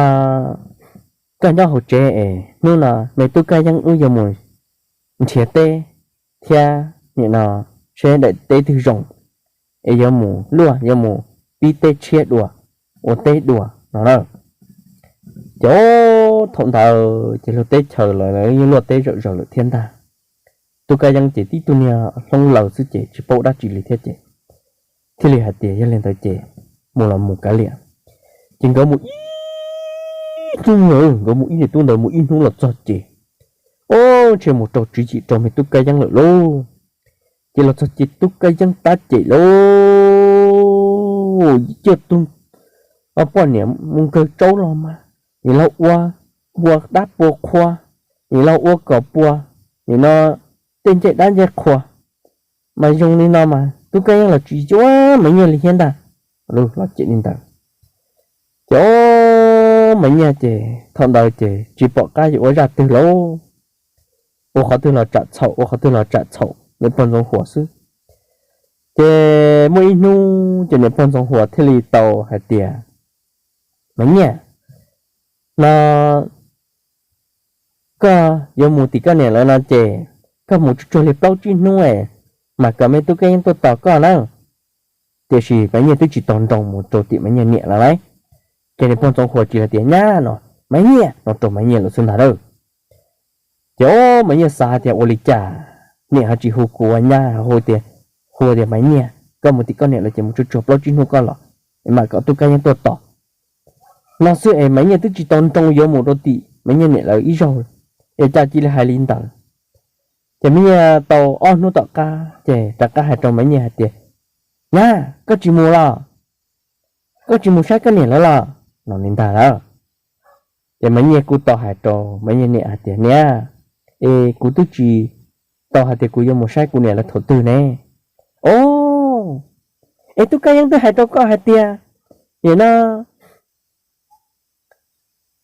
koj nyob hauv tsev es hnub no me tub Kab Yeeb wb yuav mus nrhiav teb thiab nim no seb daim teb twg zoo es yuav mus luaj, yuav mus pib teb tshiab dua, ua teb dua no na. Ces thaum ntawd ces luag teb chaws los yeej luaj teb zom zaws lawm thiab ntag. Tub Kab Yeeb ces tib tug niag hlob laus xwb ces tsis paub dab tsi li thiab ces thiaj li hais tias, Yog li ntawd ces mus los mus kav liam. Ces nkawd mus ib hnub, nkawd mus ib niam tub ntawd mus ib hnub los txog ces, o, ntshe mus rau tswv yim rau me tub Kab Yeeb lawm lauj. Ces los txog ces tub Kab Yeeb tab cem lauj, cuaj tug poj niam mus nkawg tsaub los mas, nim los ua pua dab pua qhua, nim los ua kom pua, nim no tej ncej dab ncej qhua, mas zoo li no mas tub Kab Yeeb los tsis yuav Maiv Nyiaj li thiab ntag. Los cem li ntawd. Ces o, Maiv Nyiaj ces thaum ntawd ces tsis pom qab yuav ua zaj twg lauj, ua qhov twg los tsam txhaum, ua qhov twg los tsam txhaum niam pog Ntxoov Huas xwb. Ces muaj ib hnub ces niam pog Ntxoov Huas thiaj li tau hais tias, Maiv Nyiaj, no koj yuav mus tim koj niam lawv no ces koj mus tsuag tsuag li plaub tsib hnub es mam kom me tub Kab Yeeb tuaj tos koj na. Tiam sis Maiv Nyiaj twb tsis tau nroo mus rau tim Maiv Nyiaj niam lawv lauj. Ces niam pog Ntxoov Huas tsis hais tias, Nyab, no Maiv Nyiaj no rau Maiv Nyiaj lawm xwb ntag lauj. Ces o, Maiv Nyiaj xav tias ua li cas niam ho tsis hu kuv ua nyab, hu tias, hu tias, Maiv Nyiaj, koj mus tim koj niam lawv ces mus tsuag tsuag plaub tsib hnub koj los es mam kom tub Kab Yeeb tuaj tos no xwb es Maiv Nyiaj twb tsis tau nroo yuav mus rau tim Maiv Nyiaj niam lawv ib zaug, es cas cia li hais li ntawd. Ces Maiv Nyiaj tau ob hnub tom qab ces rov qab hais rau Maiv Nyiaj hais tias, Nyab, koj tsis mus los? Koj tsis mus saib koj niam lawv los? No li ntag lauj. Ces Maiv Nyiaj kuj tau hais rau Maiv Nyiaj niam hais tias, Niam, es kuv twb tsis tau hais tias kuv yuav mus saib kuv niam lawv thaum twg ne. O, es tub Kab Yeeb twb hais rau koj hais tias, nim no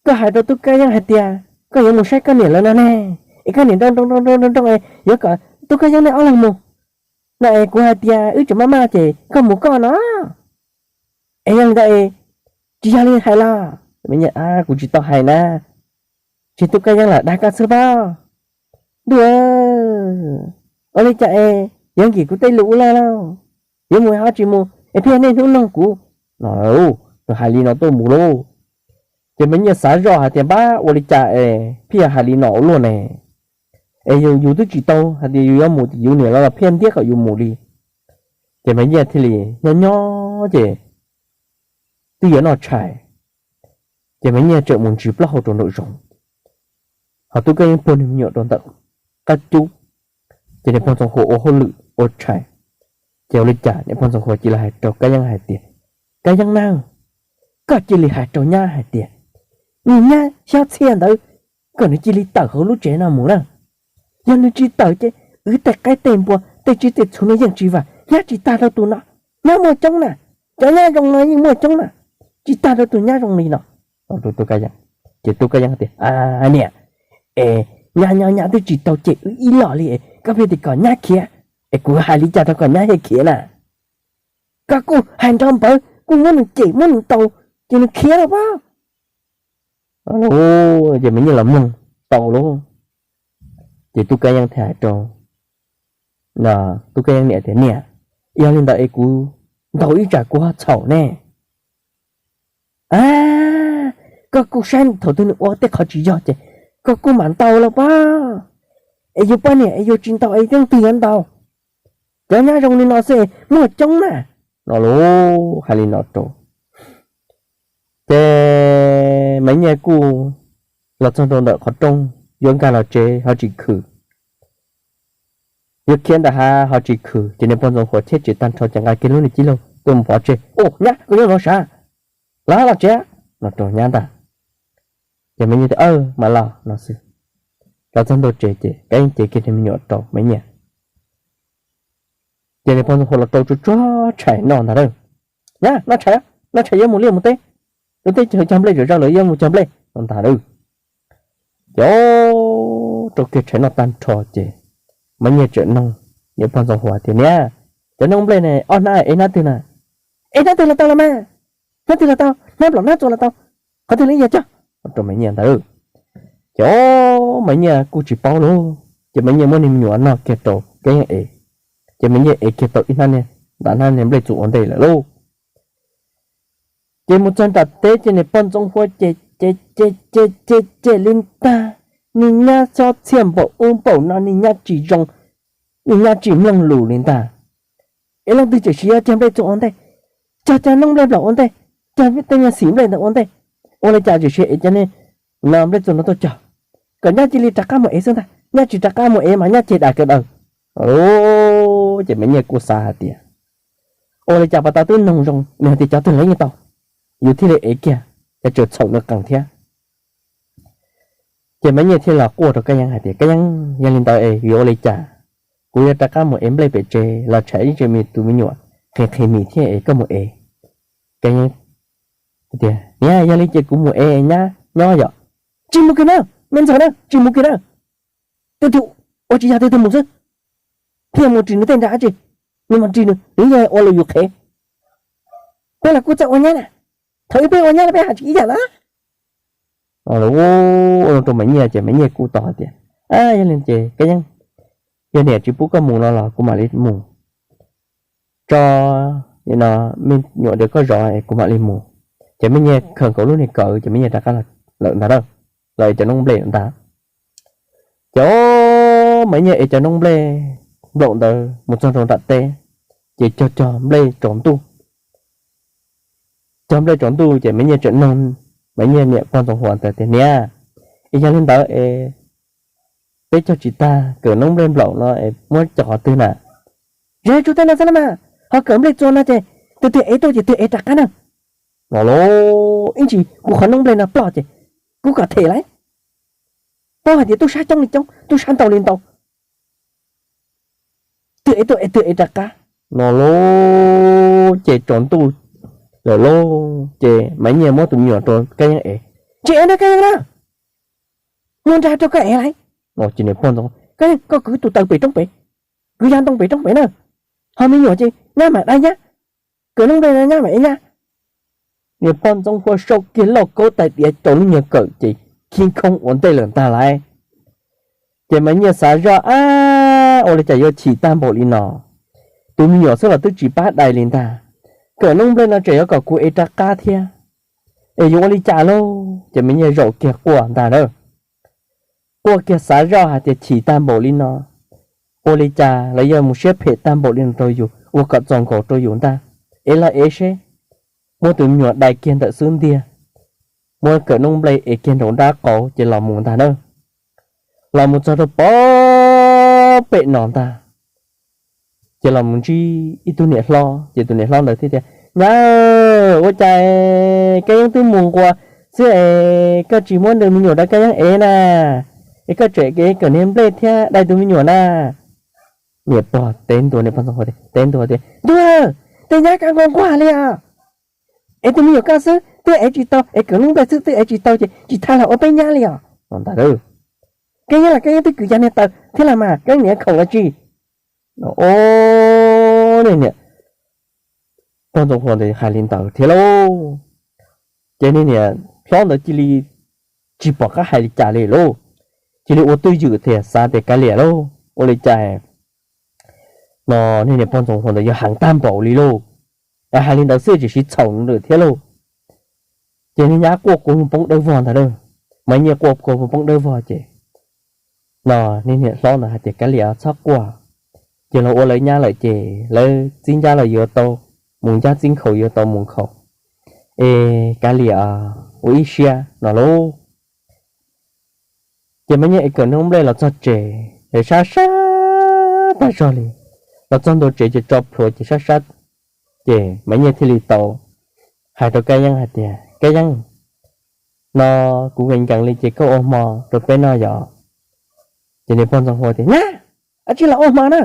koj hais rau tub Kab Yeeb hais tias koj yuav mus saib koj niam lawv no ne, es koj niam nroo nroo nroo nroo nroo es yuav kom tub Kab Yeeb nej ob leeg mus no es kuv hais tias wb tseem maj maj ces koj mus koj no. Es yog li ntawd es tsis yog li hais los? Kuv tsis tau hais na, tsis tub Kab Yeeb los dag koj xwb pob. Ntuj, ua li cas es yuav nkim kuv tej lus ua luaj lauj? Yuav mus ho tsis mus es pheej niaj hnub nug kuv no. Hais li no tuaj mus lauj. Ces Maiv Nyiaj xav zoj hais tias, Npab, ua li cas es pheej yog hais li no ua luaj ne? Es yus twb tsis tau hais tias yus yuav mus tim yus niam lawv los pheej ntiab kom yus mus li. Ces Maiv Nyiaj thiaj li nyob nyob ces twb yuav noj tshais, ces Maiv Nyiaj tseem mus ntsis plaub hau rau nraum zoov, ho tub Kab Yeeb puag nws me nyuam rau ntawm qab cub. Ces niam pog Ntxoov Huas ua hauj lwm ua tshais, ces ua li cas niam pog Ntxoov Huas cia li hais rau Kab Yeeb hais tias, Kab Yeeb na, koj cia li hais rau nyab hais tias, niag nyab xyob txhiaj ntawd, kom nws cia li tawm hauv lub tsev no mus na. Yog nws tsis tawm ces wb tej qaib tej npua tej tsiaj tej txhu no yeej tsis vam, nyab tsis tag rau tus no. Nyab muaj coob na, cov nyab zoo no yeej muaj coob na, tsis tag rau tus nyab zoo li no. Ces tub Kab Yeeb tias, Niam, es nyab nyob nyab twb tsis tau cem wb ib los li, koj pheej tias kom nyab khiav, es kuv hais li cas rau kom nyab thiaj khiav na? Koj kuj hais nrov npawv, kuj muab nws cem muab nws ntaus, ces nws khiav los pob. Ces Maiv Nyiaj los mloog tau lauj, ces tub Kab Yeeb thiaj hais rau tub Kab Yeeb niam tias, Niam, yog li ntawd es kuv ntaus ib tsam kuv ho txhaum ne? A, koj kuj saib thaum twg nws ua tej qhov tsis yog ces koj kuj mam ntaus los pob. Es yus poj niam es yus tsis ntaus es leej twg yuav ntaus? Cov nyab zoo li no xwb muaj coob na. No lauj, hais li no rau, ces Maiv Nyiaj kuj los txog rau ntawm qhov rooj, yuav nkag los tsev ho tsis khwm, yuav khiav ntawm hav ho tsis khwm, ces niam pog Ntxoov Huas cheb tsev tag nrho ces nqa kiag lub niag cib laug Tuaj mus pov tseg, Ub, nyab, koj nyob no sav? Los los tsev, no rau nyab ntag. Ces Maiv Nyiaj tias, Aw, mam los no xwb. Los txog ntua tsev ces Kab Yeej cev kiag niag me nyuam rau Maiv Nyiaj. Ces niag poj ntxoog Hua los rau tsuag tsuag tshais noj ntag lauj. Nyab, noj tshais, noj tshais yuav mus liaj mus teb, yuav teb cog nplej, zam zaws lawm yuav mus cog nplej no ntag lauj. Ces rau kiag tshais noj tag nrho ces Maiv Nyiaj tseem noog niam pog Ntxoov Hua tias, Niam, cov noob nplej ne ob hnab ev hnab twg na? Ev hnab twg los tau los mas, hnab twg los tau, hnab nplaum hnab txua los tau, qhov twg los yeej yog cog rau Maiv Nyiaj ntag. Ces Maiv Nyiaj kuj tsis paub lauj, ces Maiv Nyiaj muab niag me nyuam noj kiag rau Kab Yeej ev. Ces Maiv Nyiaj ev kiag tau ib hnab niag, ntawm hnab niag nplej txua ua ntej lawm lauj. Ces mus txog nram teb ces niam pog Ntxoov Hua ces ces ces ces ces li ntag, niag nyab xob txhiaj npaum ub npaum no, niag nyab tsis zoo, niag nyab tsis mloog lus li ntag. Es leej twg tseem siv yuav cog nplej txua ua ntej, cog cov noob nplej nplaum ua ntej, cog tej nyuag xim nplej ntawd ua ntej, ua li cas tseem siv es cov no nplej txua no tuaj cog? Kom nyab cia li rov qab mus ev xwb ntag, nyab tsis rov qab mus ev mas nyab ceg dais kawg daws. Ces Maiv Nyiaj kuj xav hais tias, ua li cas pas tas twb noog zoo nws hais tias cov twg los yeej tau, yus thiaj li ev kiag, ces tseem txhaum nws qees thiab. Ces Maiv Nyiaj thiaj los quaj rau Kab Yeeb hais tias, Kab Yeeb, yog li ntawd es yuav ua li cas? Kuv yuav rov qab mus ev nplej pem tsev los tsam ib ntsis me tus me nyuam qhis qhis mis thiab es koj mus ev. Kab Yeeb tias, Niam, yog li ces kuv mus ev, nyab nyob yom? Tsis mus kiag na, me ntxawg na, tsis mus kiag na. Tej tug ua tsis yog tej tug mus xwb, thiaj mus ris nws tej nra dab tsi, nws mus ris nws, nws yog ua lus yus qhev. Peb los kuj txawj ua nyab na, thaum ub peb ua nyab los peb hais tsis ib yam na. Ua rau Maiv Nyiaj ces Maiv Nyiaj kuj tau hais tias, Yog li ces Kab Yeeb, yog niam tsis pub koj mus no los kuv mam li mus tso me nyuam rau koj zov es kuv mam li mus. Ces Maiv Nyiaj khaws nkaus lub niag kawm ces Maiv Nyiaj rov qab lawm ntag, los ev cov noob nplej ntag. Ces Maiv Nyiaj ev cov noob nplej nplaum ntawd mus txog rau nram teb, ces cog cog nplej tsaus ntuj. Cog nplej tsaus ntuj ces Maiv Nyiaj tseem noog Maiv Nyiaj niam pog Ntxoov Hua ntawd tias, Niam, es yog li ntawd es peb cog tsis tag kawm noob nplej nplaum no es muab cog qhov twg na? Zam tsuas tej no xwb los mas, ho kawm nplej txua no ces tus twg ev tuaj ces twg ev rov qab na. No lauj, ib ntsis kuv qhov noob nplej no ploj ces kuv kom them lauj. Paub hais tias tub sab coob li coob, tub sab ntau li ntau, twg ev tuaj es twg ev rov qab. No lauj, ces tsaus ntuj lawm lauj, ces Maiv Nyiaj muab tus me nyuam rau Kab Yeeb ev. Tsis ev na Kab Yeeb na, muab nra rau koj ev lauj. No ces niam pog Ntxoov, Kab Yeeb, koj kwv tus taws pem roob pem, kwv yav ntoo pem roob pem na, ho me nyuam ces nyab mam dai nyab, kawm noob nplej nyab mam ev nyab. Niam pog Ntxoov Hua sau kiag lauj kaub tais diav rau lub nyuag kawm ces khi khoob ua ntej lawm ntag lauj. Ces Maiv Nyiaj xav zoj, Ab, ua li cas yuav chim tag npaum li no? Tus me nyuam xwb los twb tsis pab dai li ntag, kawm noob nplej no tseem yuav kom kuv ev rov qab thiab, es yuav ua li cas lauj? Ces Maiv Nyiaj zaum kiag quaj ntag na. Quaj kiag xav zoj hais tias chim tag npaum li no, ua li cas lawv yuav mus siab phem tag npaum li no rau yus, ua kom txaus nkaus rau yus ntag. Ev los ev seb. Muab tus me nyuam dai kiag ntawm xub ntiag, muab kawm noob nplej ev kiag nraum nrab qaum ces los mus ntag na. Los mus txog rau pem pem no ntag, ces los mus ntsib ib tug niam hlob, ces tus niam hlob ntawd thiaj tias, Nyab, ua cas Kab Yeeb twb mus nquas xwb es koj tsis muab nws me nyuam rau Kab Yeeb ev na? Es koj tseem ev kawm niag nplej thiab dai tus me nyuam na? Niam pog teb ntua, niam pog Ntxoov Hua teb ntua tias, Ntuj, tej nyab koj nquag nquag li os. Es tus me nyuam koj xwb twb ev tsis tau, es kawm noob nplej xwb twb ev tsis tau ces tsis txhob los ua peb nyab li os no ntag. Kab Yeeb los Kab Yeeb twb kwv yav niag taws thiab los mas Kab Yeeb niam khoom los tsis. Niam pog Ntxoov Hua ntawd hais li ntawd thiab lauj, ces niag niam hlob ntawd cia li tsis pom qab hais li cas li lauj. Cia li ua twj ywm tias xav tias kav liam lauj, ua li cas no niag niam pog Ntxoov Hua ntawd yog heev tag npaum li lauj. Hais li ntawd xwb tseem siv txhaum nws thiab lauj. Ces niag nyab quaj kua muag poob dawb vog ntag lauj, Maiv Nyiaj quaj kua muag poob dawb vog ces no niag niam hlob ntawd hais tias, Kav liam txhob quaj, ces los ua lawv nyab lawm ces lawv txib ncaj los yuav tau mus ncaj, txib nkhaus yuav tau mus nkhaus, es kav liam ua ib siab no lauj. Ces Maiv Nyiaj es kawm noob nplej los txog tsev es sab sab tag zog li, los txog ntua tsev ces tso plhuav ces sab sab Ces Maiv Nyiaj thiaj li tau hais rau Kab Yeeb hais tias, Kab Yeeb, no kuv nkees nkees li ces koj ua hmo rau peb noj yom. Ces niam pog Ntxoov Huas tias, Nyab, ab tsi los ua hmo na,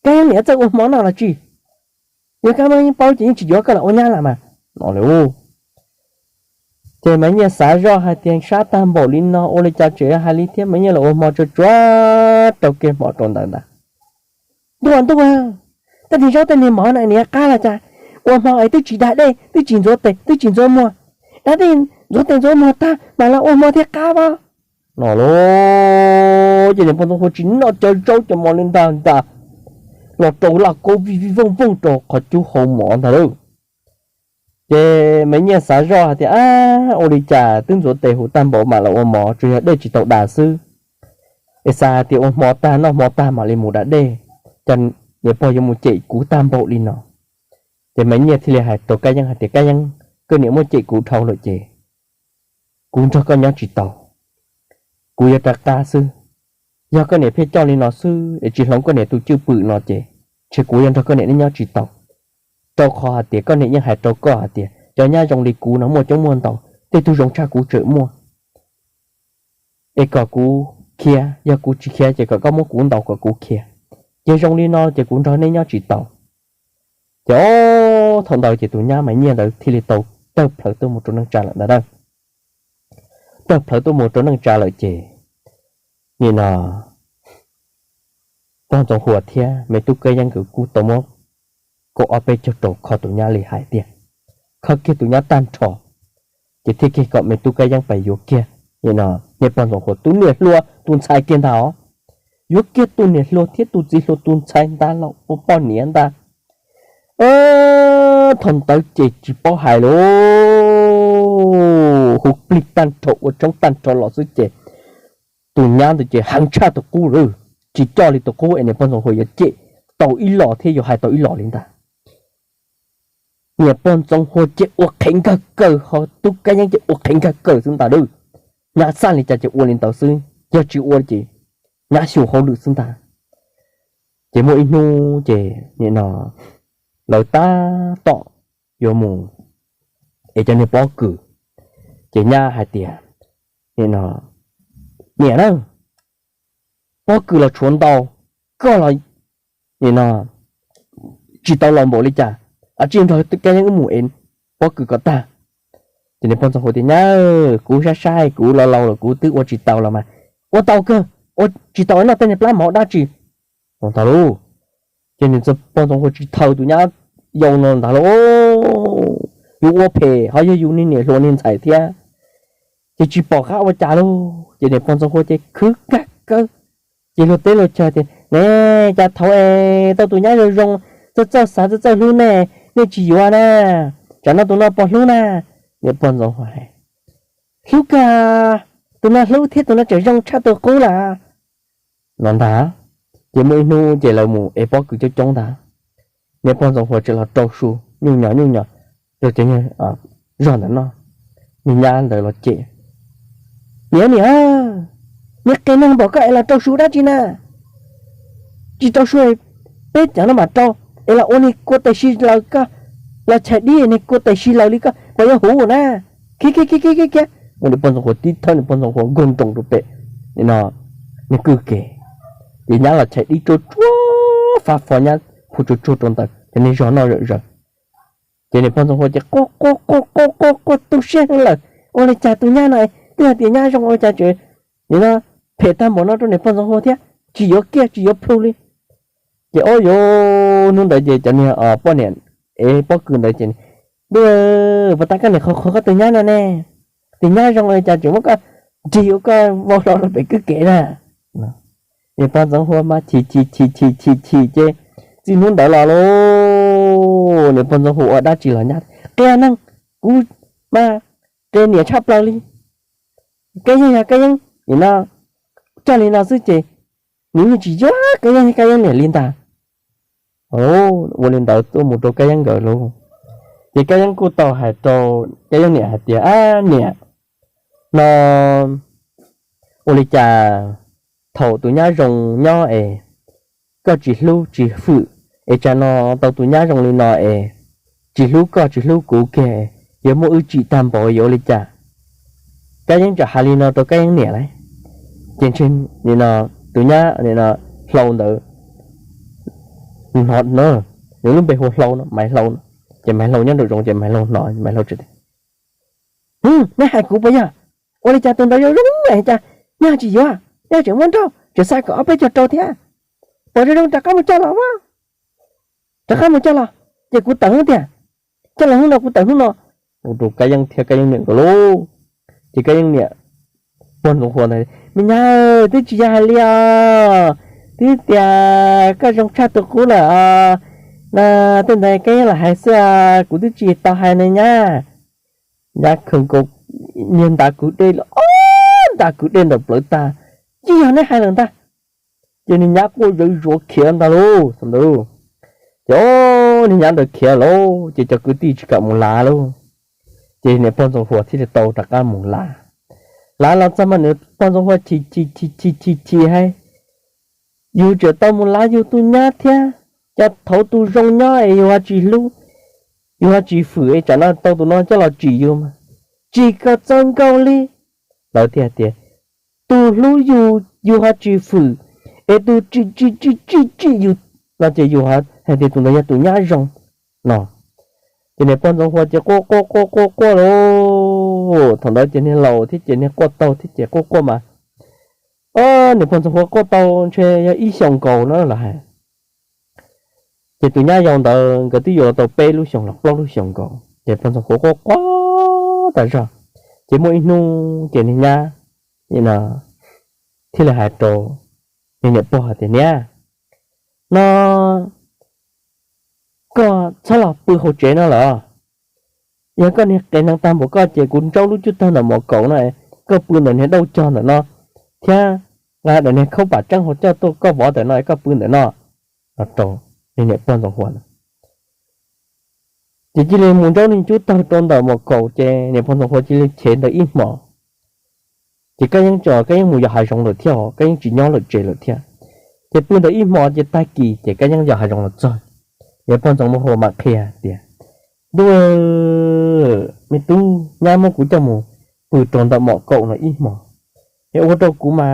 Kab Yeeb niam txawj ua hmo noj los tsi, yog Kab Yeeb paub ces yeej tsis yuav koj los ua nyab lawm mas, no li. Ces Maiv Nyiaj xav zoj hais tias, Sab tag npaum li no ua li cas tseem hais li thiab. Maiv Nyiaj los ua hmo tsuag tsuag rau kiag hmo rau ntawd ntag. Ntuj ntuj, tej niag zaub tej niag mov na nws qab los cas, ua hmo es twb tsis da dej, twb tsis ntxuav tes twb tsis ntxuav muag, da dej ntxuav tes ntxuav muag tag mas los ua hmo thiaj qab as, no lauj. Ces niam pog Ntxoov Huas tsis noj cov zaub cov mov li ntag ntag, los rau laj kaub vij vij vooj vooj rau qhov cub hau mov ntag lauj. Ces Maiv Nyiaj xav zoj hais tias, Ab, ua li cas twb ntxuav tes huv tag npaum mam los ua mov, tsuas yog dej tsis tau da xwb. Es xav hais tias ua hmo tag noj hmo tag mam li mus da dej, cas niam pog yuav mus cem kuv tag npaum li no. Ces Maiv Nyiaj thiaj li hais rau Kab Yeeb hais tias, Kab Yeeb, koj niam muab cem kuv dhau lawm ces kuv nrog koj nyob tsis tau, kuv yuav rov qab xwb. Yog koj niam pheej coj li no xwb es tsis hloov koj niam tus cwj pwm no ces ntshe kuv yuav nrog koj niam nyob tsis tau, rau qhov hais tias koj niam yeej hais rau koj hais tias cov nyab zoo li kuv no muaj coob muaj ntau, tej tug zoo tshaj kuv tseem muaj. Es kom kuv khiav, yog kuv tsis khiav ces kom koj muab kuv ntaus kom kuv khiav. Ces zoo li no ces kuv nrog nej nyob tsis tau. Ces o, thaum ntawd ces tus nyab Maiv Nyiaj ntawd thiaj li tau tawg plhawv tuaj mus rau neej tsa lawm ntag. Tawg plhawv tuaj mus rau neej tsa lawm ces nim no pog Ntxoov Huas thiab me tub Kab Yeeb nkawd kuj tau muab kaum ob peb caug rau kho tus nyab li hais tiag, kho kiag tus nyab tag nrho, ces thiaj kiag kom me tub Kab Yeeb pais yuav kiag nim no niam pog Ntxoov Huas tus niam hluas tus ntxhais kiag ntag os. Yuav kiag tus niam hluas thiab tus txiv hluas tus ntxhais ntag los ua poj niam ntag. Thaum ntawd ces tsis paub hais lauj, hu plig tag nrho ua tshoob tag nrho los xwb ces tus nyab ntawd ces heev tshaj tus qub lawm, tsis coj li tus qub es niam pog Ntxoov Huas yuav cem tau ib los thiab yuav hais tau ib los li ntag. Niam pog Ntxoov Huas ces ua qhev nkag kaws ho tub Kab Yeeb ces ua qhev nkag kaws xwb ntag lauj. Nyab xaj li cas ces ua li ntawd xwb, yog tsis ua ces nyab xyuas hauj lwm xwb ntag. Ces muaj ib hnub ces nim no lawv tab tom yuav mus es cov niag pob kws, ces nyab hais tias, nim no, niam na, pob kws los tshuav ntau, koj los nim no tsis tau laus npaum li cas, a tsis nrog Kab Yeeb wb mus es pob kws kom tag. Ces niam pog Ntxoov Huas tias, nyab, kuv saib saib kuv los laus lawm kuv twb ua tsis tau los mas, ua tau kawg, ua tsis tau noj tej niag plab mov dab tsi. Ntag lauj, ces niam pog Ntxoov Huas tsis thaws tus nyab yau no ntag lauj, yus ua phem ho yog yus niag niam hluas niag ntxhais thiab, ces tsis pom qab ua cas lauj. Ces niam pog Ntxoov Huas ces khwv kag kawg, ces luag teb luag chaw tias, ne, cas thaum es tau tus nyab zoo zoo, txawj txawj xav txawj txawj hlub nej, nej tsis yuav na, tsam no tus no puas hlub na. Niam pog Ntxoov Huas hais, hlub kawg, tus no hlub thiab tus no tseem zoo tshaj tus qub lawm no ntag. Ces muaj ib hnub ces lawv mus ev pob kws coob coob ntag, niam pog Ntxoov Huas tseem los rau su nyuj nyos nyuj nyos rau cov zog ntawd noj. Niag nyab ntawd los cem, niam, niam, niag qias neeg npaum koj es los rau su dab tsi na? Tsis rau su, peb cov no mam rau, es los ua niag kua tais si laws koj, los chais dib niag kua tais si laws li koj puas yuav huv na? Khiav khiav khiav khiav khiav. Ua niam pog Ntxoov Huas tib thawb niam pog Ntxoov Huas nkaug nroos rau pem niag kwj kev, ces nyab los chais dib tsuag tsuag fab fo nyab phu tsuag tsuag rau ntawd ces niag zog noj zom zaws. Ces niam pog Ntxoov Huas ces quaj quaj quaj quaj quaj quaj tu siab heev lawm, ua li cas tus nyab no twb hais tias nyab zoo ua li cas tseem nim no phem tag npaum no rau niam pog Ntxoov Huas thiab, tsis yuav kiag tsis yuav plhu li. Ces ob yuav hnub ntawd ces cov niag poj niam ev pob kws ntawd ces, ntuj, puas tas koj niam qhuav qhuav koj tus nyab no ne, tus nyab zoo ua li cas tseem muab koj nrig ua koj vau hlo rau pem kwj kev na. Niam pog Ntxoov Huas mas chim chim chim chim chim chim ces txij hnub ntawd los lauj, niam pog Ntxoov Huas ua dab tsi los nyab qias neeg, kuv mas qias niam tshaj plaws li. Kab Yeeb yog Kab Yeeb nim no coj li no xwb ces nws yeej tsis yuav Kab Yeeb thiab Kab Yeeb niam li ntag. Ua li ntawd tuaj mus rau Kab Yeeb nkawd lauj, ces Kab Yeeb kuj tau hais rau Kab Yeeb niam hais tias, ab niam, no ua li cas thaum tus nyab zoo nyob es koj tsis hlub tsis hwm, es tsam no tau tus nyab zoo li no es tsis hlub koj tsis hlub kuv kiag, yuav muab wb tsim tag npaum yuav ua li cas? Kab Yeeb txawm hais li no rau Kab Yeeb niam lauj. Ces ntshe tus nyab hlau ntawd hnov, nws lub npe hu Hlau no, Maiv Hlau no, ces Maiv Hlau nyob nraum zoov ces Maiv Hlau hnov, Maiv Hlau tias, Neb hais kuv puas yog? Ua li cas tus ntawd zoo zoo li cas, neb ho tsis yuav, neb tseem muab nrauj, tseem xa kom ob peb caug rau thiab. Pom zoo zoo rov qab mus coj los mas, rov qab mus coj los, ces kuv tawm hnub tiag, coj los hnub no kuv tawm hnub no. Ua rau Kab Yeeb thiab Kab Yeeb niam nkawd lauj. Ces Kab Yeeb niam, pog Ntxoov Huas ntawd, Me nyab, twb tsis yog hais li os, twb tias koj zoo tshaj tus qub lawm os. Na, tej ntawd Kab Yeeb los hais xwb, kuv twb tsis tau hais ne nyab. Nyab khawm nkaus, niag ntav kwv dej los ob ntav kwv dej ntawm plawv tag, Tsis yog neb hais lawm ntag. Ces niag nyab quaj zawv zuav khiav ntag lauj thaum ntawd. Ces niag nyab ntawd khiav lauj, ces cov kwv tij tsis kam mus lav lauj. Ces niam pog Ntxoov Huas thiaj li tau rov qab mus lav. Lav los txog mas niam pog Ntxoov Huas chim chim chim chim chim chim hais, Yus tseem tau mus lav yus tus nyab thiab, cas thaum tus zoo nyob es yus ho tsis hlub, yus ho tsis fwm es tsam no tau tus no coj los tsim yus mas tsis kom txaus nkaus li. Lawv thiaj tias, Tus hlub yus yus ho tsis fwm, es tus tsim tsim tsim tsim tsim yus no ces yus hais tias tus ntawd yog tus nyab zoo no. Ces niam pog Ntxoov Huas ces quaj quaj quaj quaj quaj lauj. Thaum ntawd ces niag laus thiab ces niag quaj taug thiab ces quaj quaj mas, niam pog Ntxoov Huas quaj tau ntshe yog ib xyoos nkaus na los hais. Ces tus nyab yau ntawd nkawd twb yuav los tau peb lub xyoos los plaub lub xyoos nkaus, ces pog Ntxoov Huas quaj quaj tas zog. Ces muaj ib hnub ces niag nyab thiaj li hais rau niag niam pog hais tias, Niam, no koj txhob los pw hauv tsev no lawm. Yog koj niag qias neeg tag npaum koj ces kuv ntsaub lub cub tawg ntawm mom kaum no, koj pw ntawm niag dauj cog ntawm no thiab, nqa daim niag khaub pam tseeb hauv coj tuaj koj vov ntawm no, koj pw ntawm no. Los rau niag niam pog Ntxoov Huas na. Ces cia li mus ntsaub niag cub tawg rau ntawm mom kaum ces niam pog Ntxoov Huas cia li chev ntawd ib hmos. Ces Kab Yeeb tso Kab Yeeb mus yos hav zoov lawm thiab, Kab Yeeb tsis nyob lawm tsev lawm thiab. Ces pw ntawd ib hmos ces tag kis ces Kab Yeeb yos hav zoov los txog, niam pog Ntxoov Huas mam qhia tias, Ntuj, me tub, nyab muab kuv coj mus pw rau ntawm mom kaum no ib hmos, es ua rau kuv mas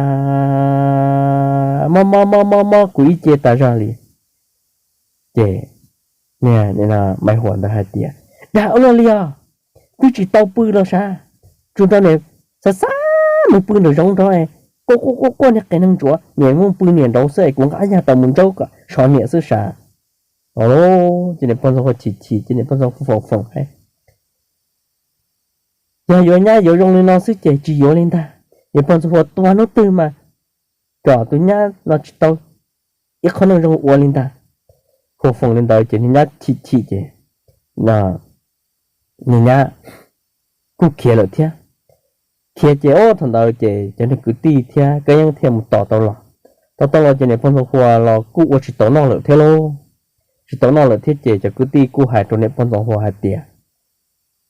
mob mob mob mob mob kuv ib ce tas zog li. Ces niag Maiv Huas ntawd hais tias, Dag ua luaj li os, twb tsis tau pw los sav, tsuas nrog niam xav xav mus pw nraum zoov nrog, quaj quaj quaj quaj niag qias neeg ntsuav, niam mus pw niam nraud xwb es kuv nqa yag tau mus ntsaub kom sov niam xwb sav. Ces niam pog Ntxoov Huas chim chim ces niam pog Ntxoov Huas foom foom hais, Yog yuav nyab yuav zoo li no xwb ces tsis yuav li ntag. Niam pog Ntxoov Huas tua hnub twg mas kom tus nyab no tsis tau ib qho neej zoo ua li ntag. Huas foom li ntawd ces niag nyab chim chim ces niag nyab kuj khiav lawm thiab. Khiav ces ob thaum ntawd ces cov niag kwv tij thiab Kab Yeeb thiaj mus tos tau los. Tos tau los ces niam pog Ntxoov Huas los kuj ua tsis tau noj lawm thiab lauj. Tsis tau noj lawm thiab ces cov kwv tij kuj hais rau niam pog Ntxoov Huas hais tias,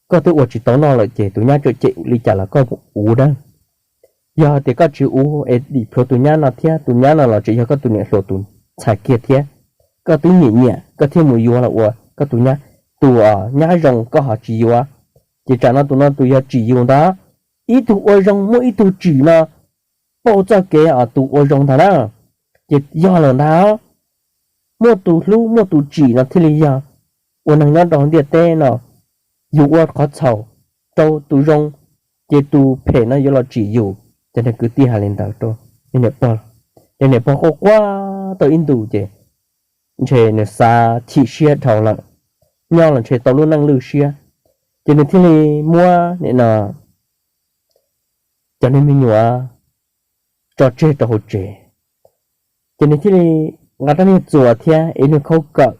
Koj twb ua tsis tau noj lawm ces tus nyab tseem cem li cas los koj mus uv na. Yog tias koj tsis uv es dim plhuav tus nyab no thiab tus nyab no los tseem yog koj tus niam hluas tus ntxhais kiag thiab. Koj twb nyiam nyiam koj thiaj mus yuav los ua koj tus nyab, tus nyab zoo koj ho tsis yuav. Ces tsam no tus no tus yog tsim yus ntag. Ib tug ua zoo muaj ib tug tsim no, pauj txoj kev os tus ua zoo ntag na. Ces yog lawm ntag, muaj tus hlub muaj tus tsim no thiaj li yog ua neeg nyob rau ntiaj teb no. Yus ua qhov txhaum rau tus zoo, ces tus phem no yuav los tsim yus. Cov niag kwv tij hais li ntawd rau niam pog. Ces niam pog quaj quaj tau ib ntus ces ntshe nws xav chim siab dhau lawm, nyob los ntshe tau lub neej lwj siab, ces nws thiaj li muab nim no cov niag me nyuam tso tseg rau hauv tsev. Ces nws thiaj li nqa rab niag txuas thiab ev niag khaub kawm,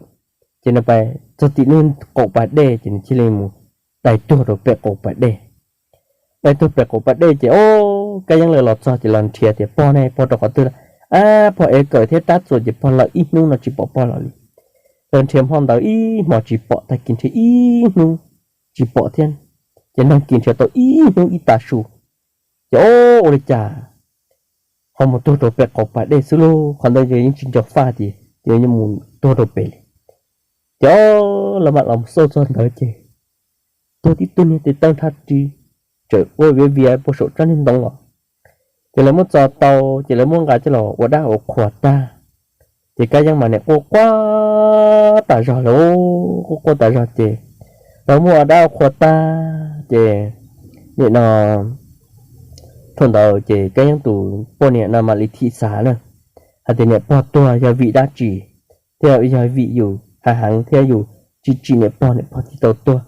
ces nws pais txog tim niag qaum pas dej ces nws thiaj li mus dai tuag rau pem qaum pas dej. Dai tuag pem qaum pas dej ces o, Kab Yeeb lawv los txog ces los nrhiav tias, Pog ne, pog rau qhov twg lawm? Ab, pog ev kawm thiab rab txuas ces pog lawm ib hnub no tsis pom pog los li. Lawv nrhiav hmo ntawd ib hmos tsis pom, tag kis nrhiav ib hnub tsis pom thiab, ces nag kis nrhiav tau ib hnub ib tag su. Ces o, ua li cas ho mus tuag rau pem qaum pas dej xwb lauj, qhov ntawd yeej tsis nco faj ces ces mus tuag rau pem li. Ces lawv mam los xauj txog ntawd ces tuag tib tug niag tes taw nrhab ris, tseem ua viav viav puag saum tsob niag ntoo los. Ces lawv muab txo tau, ces lawv muab nqa coj los ua dab ua qhua tag. Ces Kab Yeeb mas nim quaj quaj tas zog lawm, quaj quaj tas zog ces lawv muab ua dab ua qhua tag ces nim no thaum ntawd ces Kab Yeeb tus poj niam no mam li thim xav na, hais tias niam pog tuag yog vim dab tsi, thiab yog vim yus hav heev thiab yus tsis tsim niam pog, niam pog thiaj tau tuag.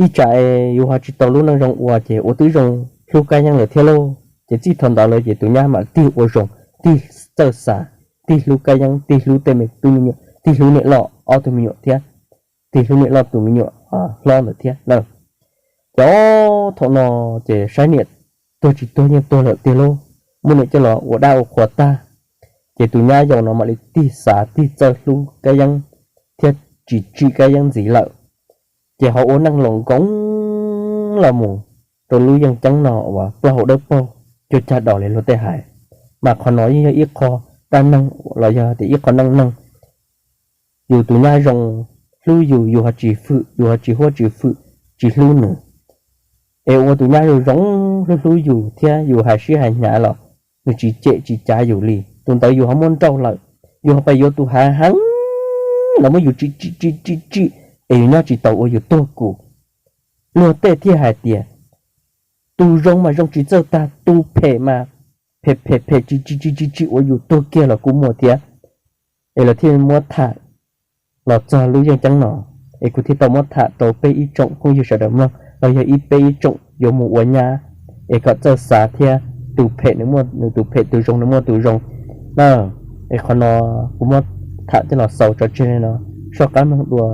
Ib tsam yus ho tsis tau lub neej zoo ua ces ua twb zoo hlub Kab Yeeb lawm thiab lauj. Ces txij thaum ntawd lawm ces tus nyab mam tig ua zoo, tig txawj xav, tig hlub Kab Yeeb, tig hlub tej me tub me nyuam, tig hlub niam loj ob tug me nyuam thiab, tig hlub niam loj tus me nyuam hlob ntawd thiab na. Ces thaum no ces saib niam tuag tsis tuag yeej tuag lawm tiag lauj, muab niam coj los ua dab ua qhua tag. Ces tus nyab yau no mam li tig xav tig txawj hlub Kab Yeeb thiab tsis tsim Kab Yeeb ntxiv lawm. Ces ho ua neej los nkoos los mus rau lub yeej ceeb no uas plaub hau dawb paug cuag cag daus li luag tej hais. Mas qhov no yeej yog ib qho dab neeg los yog tias ib qho neej neeg. Yus tus nyab zoo hlub yus, yus ho tsis fwm, yus ho tsis huab tsis fwm, tsis hlub nws, es ua tus nyab zoo zoo hlub hlub yus thiab yus hais sib hais hnyav los nws tsis cem tsis cav yus li, tus ntawd yus ho muab nrauj lawm, yus ho pais yuav tus hav heev los muab yus tsim tsim tsim tsim tsim, es yus nyob tsis tau ua yus tuag kuv. Luag tej thiaj hais tias tus zoo mas zoo tsis txawj tag, tus phem mas phem phem phem tsis tsim tsis tsim tsim ua yus tuag kiag los kuj muaj thiab. Es lawv thiaj muab tham los txog lub yeej ceeb no, es kuv thiaj tau muab tham rau peb ib tsoom phooj ywg sawv daws mloog los yog ib peb ib tsoom yuav mus ua nyab, es kom txawj xav thiab, tus phem nws muaj nws tus phem, tus zoo nws muaj tus zoo na. Es qhov no kuv muab tham coj los xaus tso tseg li no, soj qab mloog dua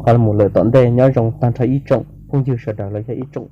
qhov mus lawm tom ntej. Nyob zoo tag nrho ib tsoom phooj ywg sawv daws los yog ib tsoom